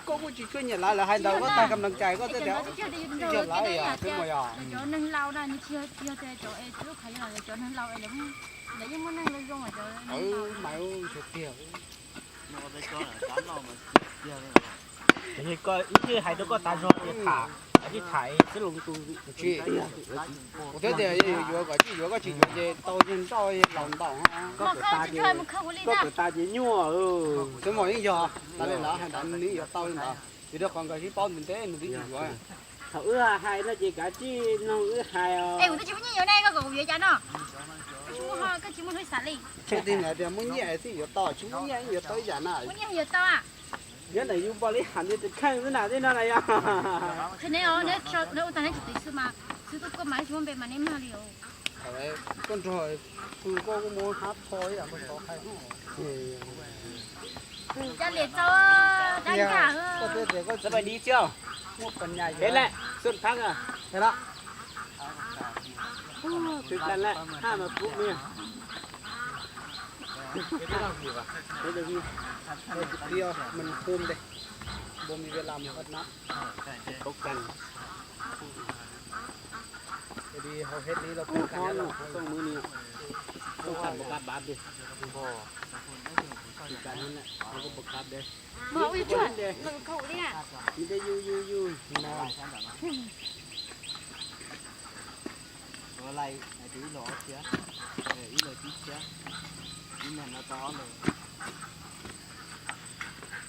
koj kuj tsis tshua nyiam lawv, lawv hais ntawd koj tag kam nag cais koj thiaj tias tsis nyiam lawv yom, twb mus yog. Cov neeg laus na, nws tsis yog tias cov es lub qhov yog cov neeg laus es lawv yeej muaj neeg zoo zoo. Mas tiag. Koj ib txhij hais rau koj tas zog tias tham, ib txhij tham xwb los tus. Kuv thiab tias yuav kom tsis yuav, koj tsis yuav ces tau niag nrauj laus ntaus. Koj kawm tas ces nyuaj. Xwb mas yeej yog, tas li lawv hais ntawd nws yuav tau li ntawd, vim rau qhov nkawd sib paub ntev ntev nws twb tsis yuav. Thaum wb hais no ces kav tsij mloog wb hais os. Es kuv twb tsis muaj nyiaj yuav nej, koj kom kuv yuav cas no? Koj tsis muaj, koj tsis muaj hlwb xav li. Tsis tias muaj nyiaj thiaj yuav tau, tsis muaj nyiaj yuav tau ib yam na. Muaj nyiaj yuav tau a. Nyob ntawm yus npog li ham nti tus kheej xwb na, tej no na yog. Qhia neb os, neb ua tag neb tsis twv xwb mas, xwb tuaj kuaj mas neb tsis muaj npe mas neb mag li os. Koj nrog pw koj kuj muab hab tho ib yam koj tau hais. Cov liam txau dab nkag. Koj twb tias koj tsis muaj pas nyas yuav. Peb lawm, xub thab. Twb tas lawm, haj mas kub me. Tus qhia mas hum de, npua me Việt Nam mas hot nap. Tau kag. Hauv hej li los tau kag, tau kag npaum kab bab de. Tau kag npaum kab de. Nws de yu yu yu no. Ua lais hais tias ib los ob txhiab, ib los tsib txhiab, ib niag no tau ob los.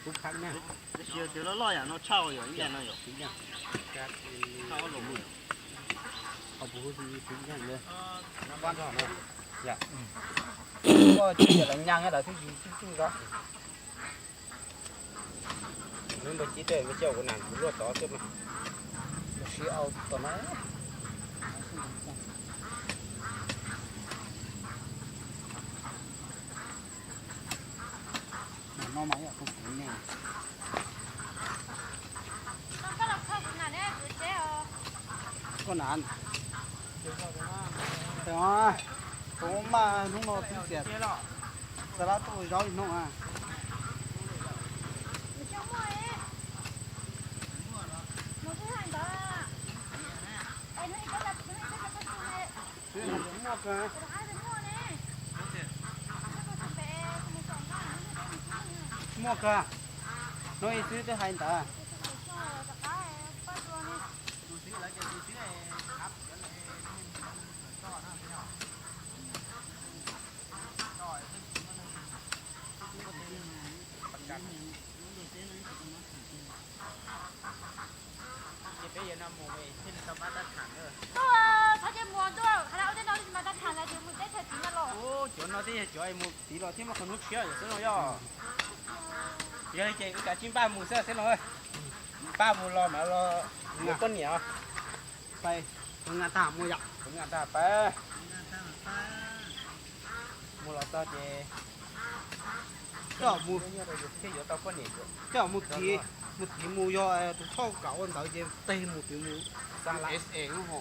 Kub khab na. Tab sis tias loj loj yam no tshaj yom, ib niag no yom. Tshaj ob los mus yom. Qhov puas hu tsis tshwm nyeej li. Pab nrog no. Yom. Koj tsis yog lawv nyas lawv twb tsis tsuj tsuj zog. Lub npawg Cib tej npawg Cib kuv nam kuv luaj tod xwb mas. Mus siv au tom no. Mas no mas yog tus kuv ne. Koj na, tus maj hnub no twb xiam xa lab tuaj zaub ib hnub a. Muaj kawg, muaj kawg. Hnub ib xwb twb hais ntawd. Tuaj, txhob cia mus tuaj, hais ua tej no li mas tau tham lawm ces mus teb chaws tid no los. Cov no twb yog cov mus tid los thiab muaj qhov hnub tshiab yom xwb no yog. Yog li ces wb kav tsij npaj mus xwb xwb no. Npaj mus los mam los yuav poj niam os. Pais, mus nqa tag mus yom. Mus nqa tag pais. Mus los txog ces coj mus, thiaj yuav tau poj niam. Coj mus tid, mus tid mus yog tus thauj kam ua ntawd ces teg mus tid mus xa la es es no ho.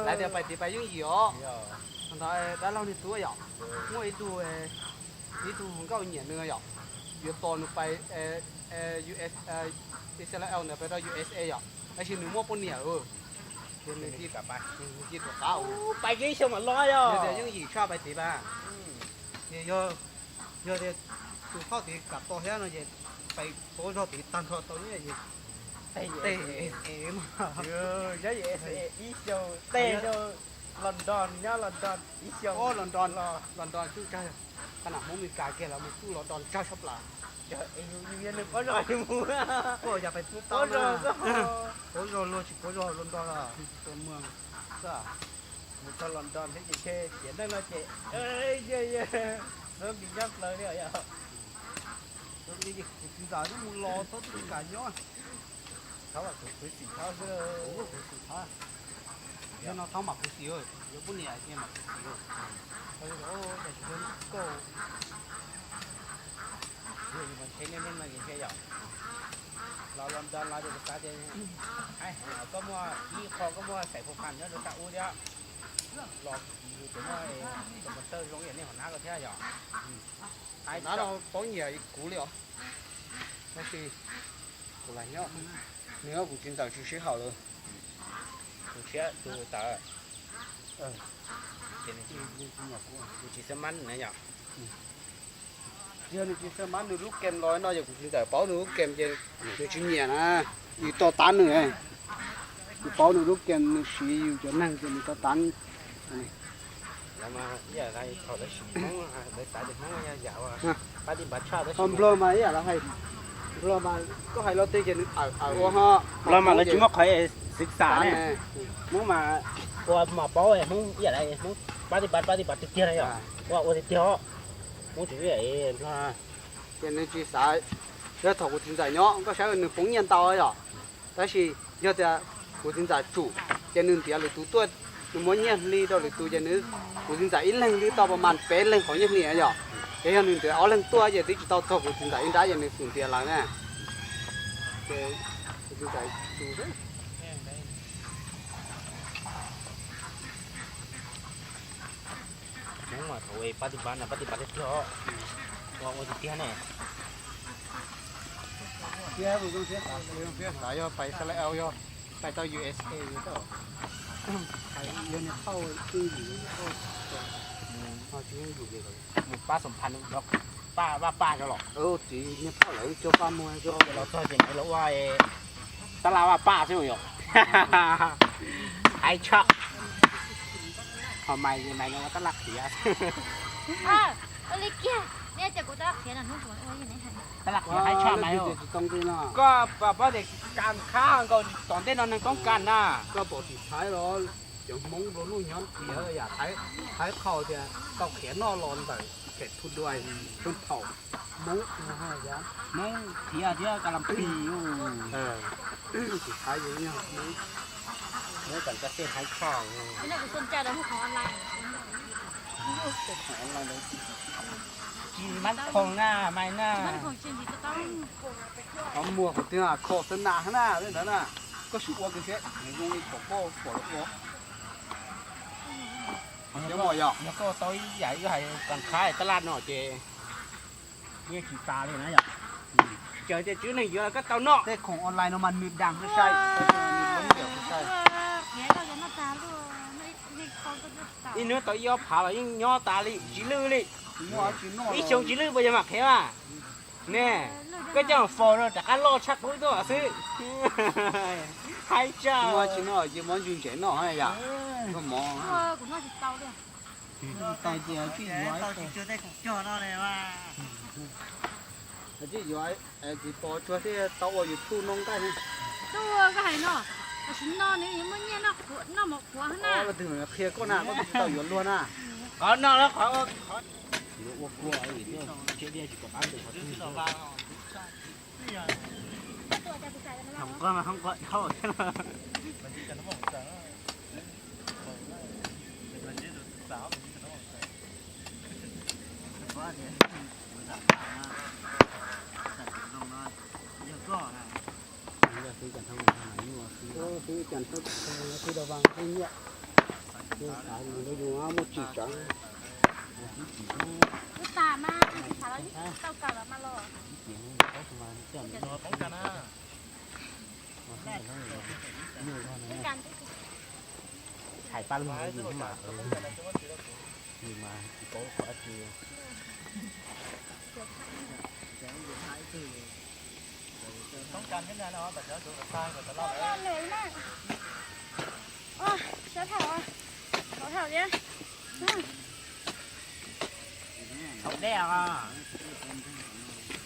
Lawv tias pais tid pais yooj yim os. Ntawd dab laug niag tub yom, muaj ib tug, ib tug nkauj nyiam nws yom, yuav tos nws pais U S, Israel ntawd pais rau U S A yom, tab sis nws muaj poj niam. Ces nws cia rov qab, pais kiag ib xyoo mam los yog tias yooj yim tshaj pais tid pab. Ces yog, yog tias tus thauj tid kam tos thiab no ces pais tuav zog tid tag nrho tau nyiaj ces teg es es no. Nyob ib xyoo teg London, nyob London ib xyoo. London, London tsuj kawg, qhov nam Hmoob Meskas kiag los mus tsuj London tsawg tshaj plaws. Yog nws paub zog mus, yog pais tsuj tau, paub zog luag tsis paub zog London los. Mus txog London thiab ces ntshe tiam neej no ces hnub nqi nyob plaws li yom. Kuv txiv ntxawm twb mus los thaub twb kam nyob. Thaub kuv xwb, kuv xwb thaub. Yog no thaub mam kuv xwb, yuav poj niam ces mam kuv xwb. Tsis yog koj, ntshe nej neej no ces ntshe yom, los London los ces kuv xav tias koj muaj ib qho koj muaj xaim phu pham nyob rau sab ub thiab, los yus tseem muaj promoter zoo ib yam nej hauv nab ko thiab yom. Nab no paub nyiam kuv li os. Tab sis kuv lam nyob, nws kuv txiv ntxawm tsis sib haum lawm. Tus tshiab tus tawv, ces nws tsis xab mab na yom. Yog nws tsis xab mab nws lub kem los no ces kuv txiv ntxawm paub nws lub kem ces nws tsis nyiam na, yus to tav nws. Yus paub nws lub kem nws siv yus cov neeg ces nws to tav. Ho Nplog mas ib yam lawv hais, Nplog mas koj hais lo twg ces nws awm awm ua ho. Nplog mas lawv tsis muaj qhov xwv xam ne. Hmoob mas ua mas paub Hmoob ib yam li Hmoob pab tij pab pab tij pab tiag tiag na yom. Ua ua tiag tiag os. Hmoob tsis ib yam Nplog. Ces nws tsis xav, yog thaum kuv txiv ntxawm nyob koj saib nws poob nyiaj ntau yom. Tab sis yog tias kuv txiv ntxawm tsum ces nws ntiav lwm tus tuaj, nws muab nyiaj hli rau lwm tus ces nws, kuv txiv ntxawm ib leeg twb tau pas mas peb leeg qhov nyiaj hli yom. Ces yog nws ntiav ob leeg tuaj ces twb tsis tau txog kuv txiv ntxawm ib nrab ces nws xum ntiav lawv na. Ces kuv txiv ntxawm tsum xwb. Hmoob mas thaum pab tij pab no pab tij pab tiag tiag, ua ua tiag tiag ne. Thiab kuv zoo siab xav, kuv zoo siab xav yog pais Israel yog pais tau U S A tau, yog niag thauj twj ywm, mus pab xoom phas, pab vaj paj cov los. Txiv niag thauj lawv coj paj muag coj los txog ces nws los ua tab laj vaj paj xwb yom. Haib tshaj. Ho mais mais no ua tab laj qhiav. Ua li kiag, nej tias kuv tab laj qhiav no hnub kuv ua ib yam ne hais. Tab laj qhiav haib tshaj mais. Koj paub tias kas khab nkaus tom ntej no neeg toob kas na. Koj pom tim Thaib los cov Hmoob nplua nuj nyob tias yam Thaib qhau tias tau qhiav noj los ntawm khem thu dua, thaum Hmoob, Hmoob qhiav thiab kas las pis. Tim Thaib yog Hmoob. Muab cov cov xej hais tshaj. Tsis mab khoom na, mais na. Qhov muag qhov twg khoom xwb na na, tej ntawd na. Koj sim ua kiag thiab, nws zoo li pom koj pom lawv ua. Yog koj tau ib yam wb hais kas khab tab laj no ces yeej tsis tas li na yom. Ces tswv neeg yuav los koj tau noj. Tej khoom online no mas nws dag sai sai. Ib hnub tau ib ob phav los yeej nyob tas li, tsis lwj li. Ib xyoo tsis lwj puas yog mam qhia mas. Ne, koj coj faus rau rov qab loj tshaj qub tuaj xwb. Haib tshaj. Tsis noj ces muab ntsws ntsev noj yom. Mov. Tsis yuav, tsis pom tsuag thiaj tau ua YouTube noj nqaij ne. Tuaj koj hais no, tam sim no nws yuav muaj nyiaj noj mov qhuav na. Qhia koj na, koj tsis tau yuav luag na. Qhov no lawm qhov ua kua. Ub tas mas tsis xav los tau kawm los mas los. Hais pab lug mas, nws mas tsis paub qhov tsi. Thaum dej os.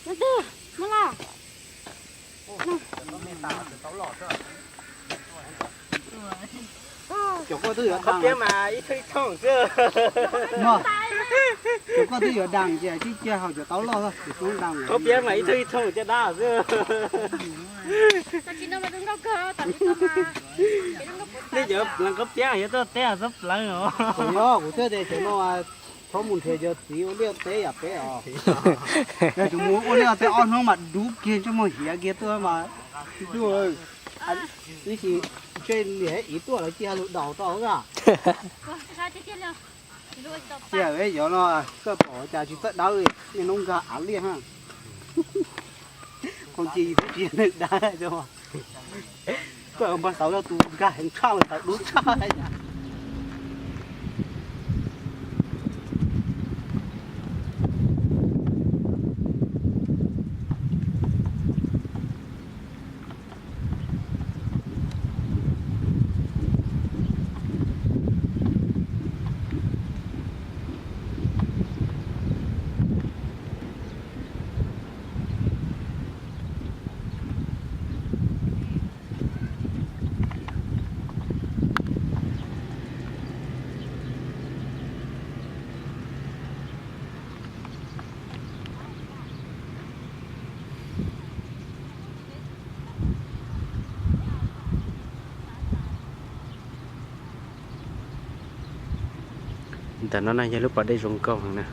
Leej twg muab laj? Cov koj twb yuav dag, piab mas ib thooj ib thooj xwb. Cov koj twb yuav dag ces tib cia hauv cov taub loj, cov xoob dag. Qhov piab mas ib thooj ib thooj caj dab xwb. Nej cov pleev qhov piab yuav tuaj teb txhob pleev os. Kuv yog kuv thiaj tias cov no txhob mus nrhiav cov txiv ua liaj teb yam peb os. Yog tsis mus ua liaj teb ob hnub mas dub kiag ntsej muag hiav kiag tuaj mas. Ib sim ntshe niam ib tuaj lawv cia lug daus tau a. Tiag, yog no koj pom cas tsis txawj dawb li, niaj hnub nkag av liaj ha. Qhov tsis tsis yog neeg dawb. Koj npog xauv yog tus nkag heev tshaj, tawv dub tshaj. Ntawm no na yog lub pas dej zoo nkauj heev na.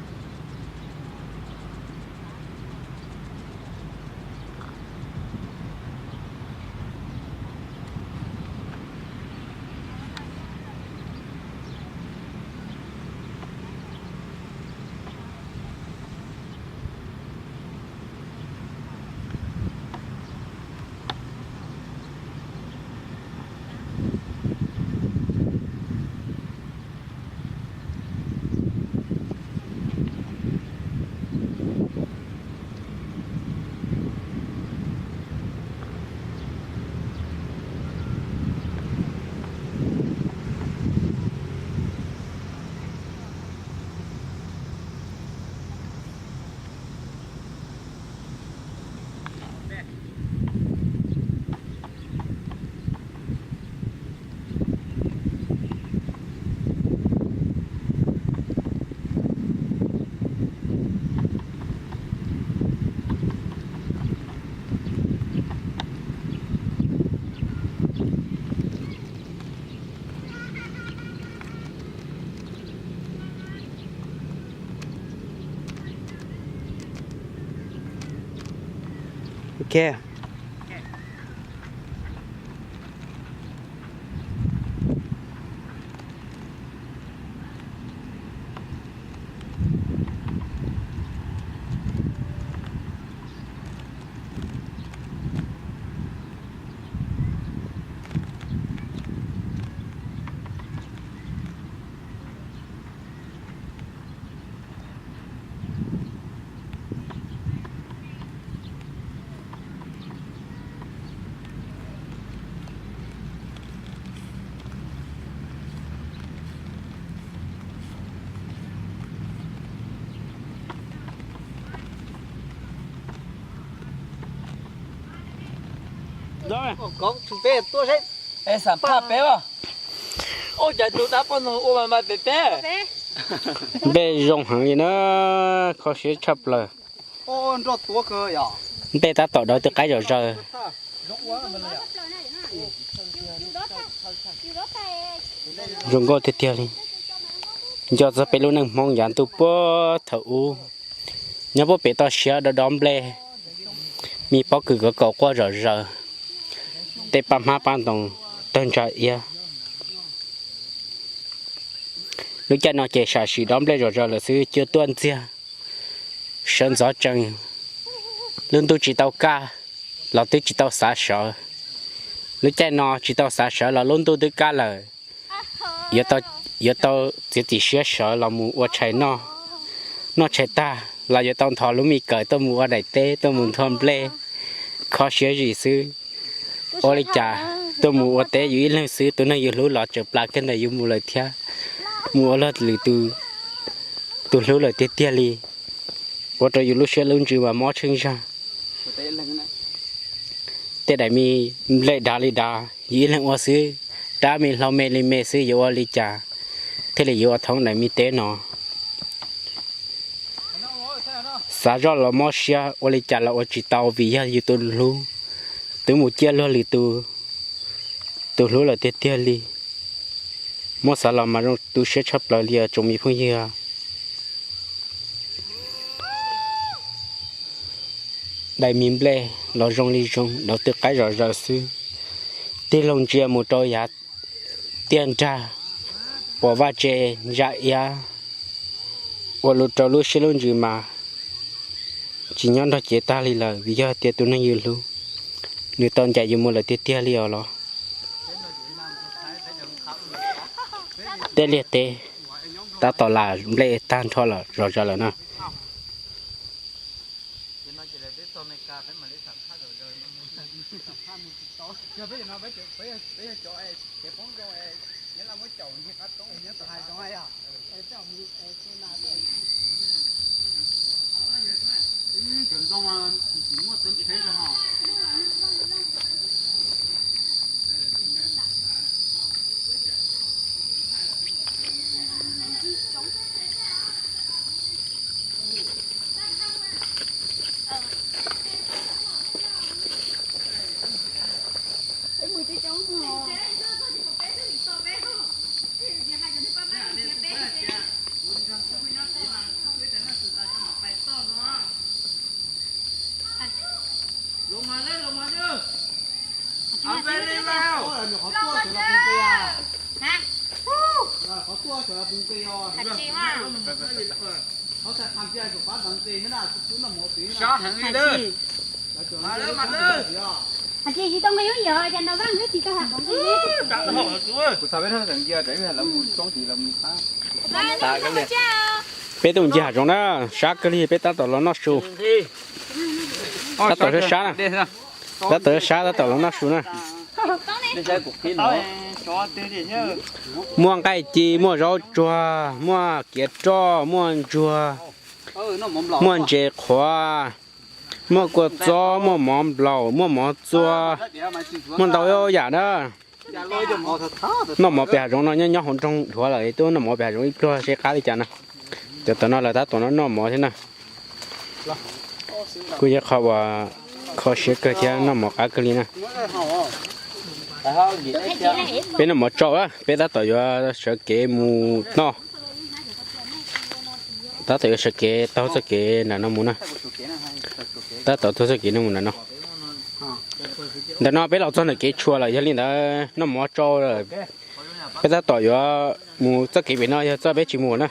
Ces Xam phaj peb os. Ua cas tus dab poj ntxoog ua mas mas pem peb. Nplej zoo heev li na, kho siab tshaj plaws. Nplej tab tom dov twb qaib zom zaws. Zoo nkauj tiag tiag li. Nco txog peb lub neej Hmoob yav ntuj puag thaum ub, nyob puag pem toj siab dov dov nplej, me pob kws kaum kaum quaj zom zaws, tej paj hmab paj ntoos tawg ntsa iab. Lub caij no ces sam sim dov nplej zom zaws lawm xwb, cua tuaj ntxiag, sawv ntxov tsees. Lub ntuj tsis tau kaj los twb tsis tau xav sawv. Lub caij no tsis tau xav sawv los lub ntuj twb kaj lawm. Yuav tau txiav txim siab sawv los mus ua tshais noj, noj tshais tag los yuav tau nthos lub me kawm tuaj mus ua daim teb, tuaj mus nthua nplej, kho siab zim xwb. Ua li cas tuaj mus ua teb yus ib leeg xwb, tus neeg yus hlub los tseem plas kiag ntawm yus mus lawm thiab, mus ua luag lwm tus hlub lawm tiag tiag li. Ua rau yus lub siab lub ntsws mas mob tsheej zag. Tej daim me nplej dav li dav yus ib leeg ua xwb, rab me hlau me li me xwb, yuav ua li cas thiaj li yuav ua thoob daim me teb no. Xav zoj los mob siab, ua li cas los ua tsis tau vim yog yus tus hlub twb mus ciaj luag lwm tus, tus hlub lawm tiag tiag li. Muab xav los mas zoo tu siab tshaj plaws li os tsoom me phooj ywg. Daim me nplej los zoo li zoo, dov twb qaib zom zaws xwb. Tig loo ntsia mus rau yav tiaj nrag, pom vaj tse ntsa iab, ua rau lub siab lub ntsws mas tsis nyob nrog cev tag li lawm, vim yog tias tus neeg yus hlub nws tau ncaim yus mus lawm tiag tiag li os los. Tej liaj teb tab tom lam nplej tag nrho lawm, zom zaws lawm na. Sab heev li. Peb tuaj mus ncig hav zoov na, sab kawg li, peb tab tom los noj su. Tab tom sab sab na, tab tom sab sab tab tom los noj su na. Muaj nqaij ci, muaj zaub tsuag, muaj kiav roj, muaj ntsuag, muaj ntses qhuav, muaj kua txob, muaj mov nplaum, muaj mov txua, muaj ntau yam na. Noj mov pem hav zoov no nyob nyob hauv nroog dhuav lawm, twb noj mov pem hav zoov ib pluag seb qab li cas na. Cov tom no lawv tab tom noj noj mov thiab na. Kuj yog qhov uas kho siab kawg thiab noj mov qab kawg li na. Peb noj mov tsau, peb tab tom yuav sawv kev mus noj. Tab tom yuav sawv kev taug txoj kev nram no mus na. Tab tom taug txoj kev no mus nram no. Ntawm no peb los txog ntawm kev tshuam lawm, yog li ntawd noj mov tsau lawm. Peb tab tom yuav mus txoj kev pem no yog txoj peb tsis mus na.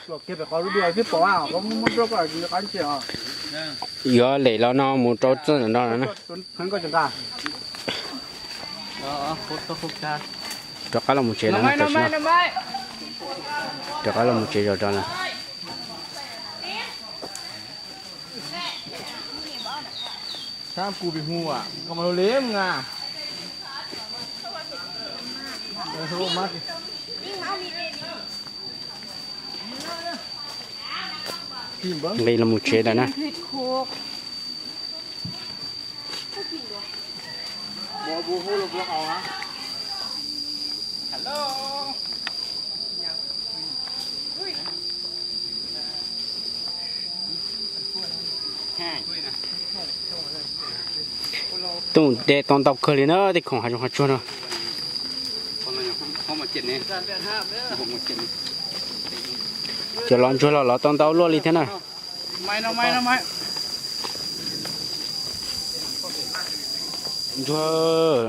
Yuav lem los no mus rau txoj ntawm no na. Rov qab los mus tsev no, rov qab los mus tsev zog rau lawm. Nqis los mus tsev lawm na. Tuaj de tau ntau kawg li na, tej khoom hav zoov hav tsuag no. Cov lov ntsuag los lov tau ntau luaj li thiab na. Ntsuag,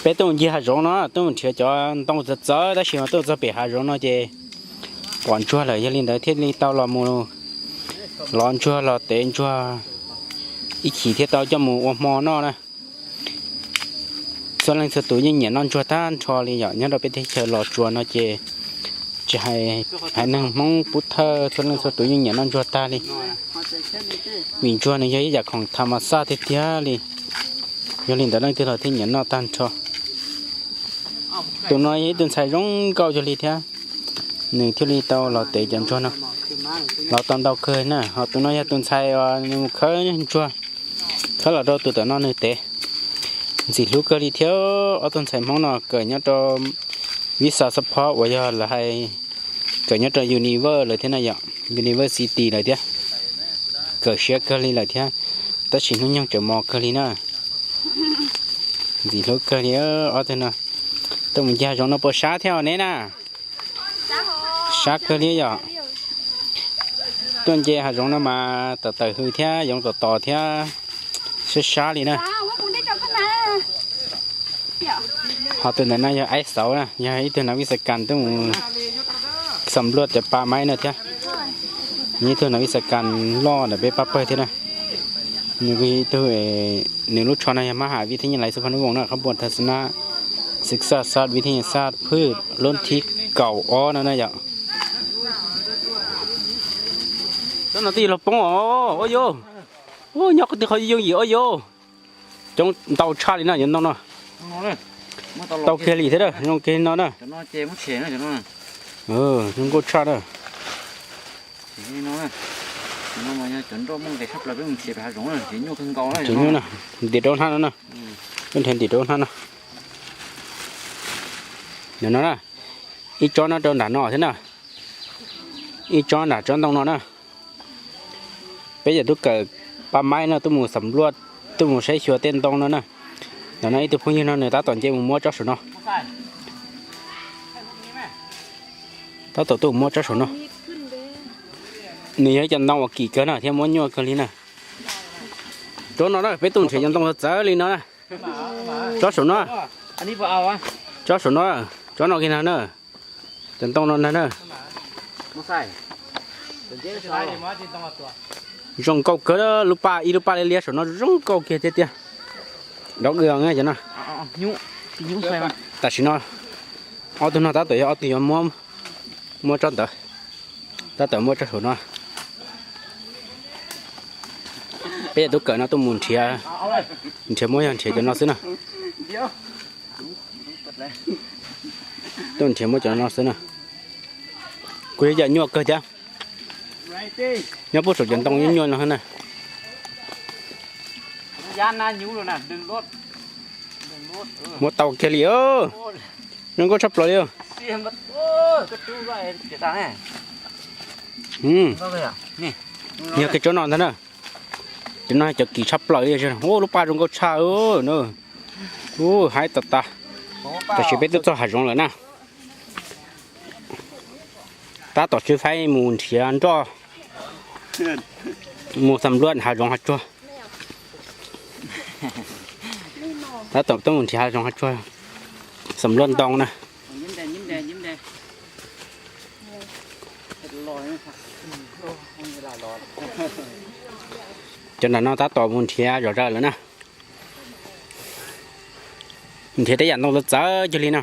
peb tuaj mus ncig hav zoov no, tuaj mus nrhiav cov ntoo txawv txawv tab sis mas tuaj txog pem hav zoov no ces pom ntsuag lawm, yog li ntawd thiaj li tau los mus lov ntsuag los tev ntsuag ib chim thiaj tau coj mus ua hmo noj na. Txhua leej txhua tus yeej nyiam noj ntsuag tag nrho li yom, nyob rau peb teb chaws Los Tsuas no ces tsis hais haiv neeg Hmoob Pub Thawj txhua leej txhua tus yeej nyiam noj ntsuag tag li. Vim ntsuag nws yog ib yam khoom tha mas xaj tiag tiag li, yog li ntawd leej twg los thiaj nyiam noj tag nrho. Tus no yog ib tug ntxhais zoo nkauj cuag li thiab, nws thiaj li tau los tev cov ntsuag no, los tau ntau kawg na. Ho tus no yog tus ntxhais uas nws mus khawb ntsuag, khawb los rau tus tom no nws tev. Ntxim hlub kawg li thiab, ob tug ntxhais Hmoob no kawm nyob rau Vista Support uas yog lawv hais kawm nyob rau Univer lawm thiab na yom, University lawm thiab. Kawm siab kawg li lawm thiab, tab sis hnub nyoog tseem mos kawg li na. Ntxim hlub kawg li ob tug no. Tuaj mus ncig hav zoov no puas sab thiab os neb na? Sab kawg li yom. Tuaj nce hav zoov no mas tawm tawm hws thiab yoov tom tos thiab, sab sab li na. Ho tus ntawm no yog Aib Xauv na, yog ib tug nav vij xas kas tuaj mus xam luaj cov pa maib no thiab. Nws ib tug nav vij xas kas loj ntawm peb pab pawg thiab na. Nws ib tug, nws lub tsho no yog mab ham vij thej nyaj lais xab phab nub voos na, qhab npuas thas xab nab xwm xaj xaj vij thej nyaj xaj phwj lub thib kaum ob no na yom. Tsob no twb los poob os, ua yus. Nyob qhov twg qhov yooj yim os yus. Coob ntau tshaj li na cov ntoo no. Tau kiag li thiab na, zoo kiag no na. Zoo nkauj tshaj na. Tsis nyuaj na, ntim rau hnab no na. Koj nrhiav ntim rau hnab no. Nim no na, ib tsob no rau nram no thiab na, ib tsob nram tsob ntoo no na. Peb cov tub kawm pab maib no tuaj mus xam luaj, tuaj mus saib xyuas tej ntoo no na. Ntawm no ib tug phooj ywg no nws tab tom nce mus muab tsob saum no. Tab tom tuaj mus muab tsob saum no. Nws yog ib cov ntoo uas kim kawg na thiab muab nyuaj kawg li na. Tsob no na, peb tuaj nrhiav cov ntoo txawv li no na. Tsob saum no. Tsob saum no. Tsob no kiag no na. Cov ntoo no ntag na. Zoo nkauj kawg, lub paj ib lub paj liab liab saum no zoo nkauj kiag tiag tiag. Dov w cov no. Tam sim no ob tug no tab tom yog ob tug yuav muab tsob ntawd, tab tom muab tsob saum no. Peb yog tub kawm no tuaj mus nrhiav, nrhiav muab yog nrhiav cov no xwb na. Tuaj nrhiav muab cov no xwb na. Kuj yog yam nyuaj kawg thiab. Nyob puag saum cov ntoo nyuaj nyuaj no na. Muab tau kiag li, zoo nkauj tshaj plaws li. Yog kiag tsob no ntag na. Cov no cov kim tshaj plaws li. Ua lub paj zoo nkauj tshaj na. Ua haib tas tas. Tam sim peb twb txog hav zoov lawm na. Tab tom tswv faib mus nrhiav nroj, mus xam luaj hav zoov hav tsuag. Tab tom tuaj mus nrhiav hav zoov hav tsuag xam luaj ntoo na. Cov nram no tab tom mus nrhiav zom zaws lawm na. Nrhiav tej yam ntoo txawv txawv cuag li no.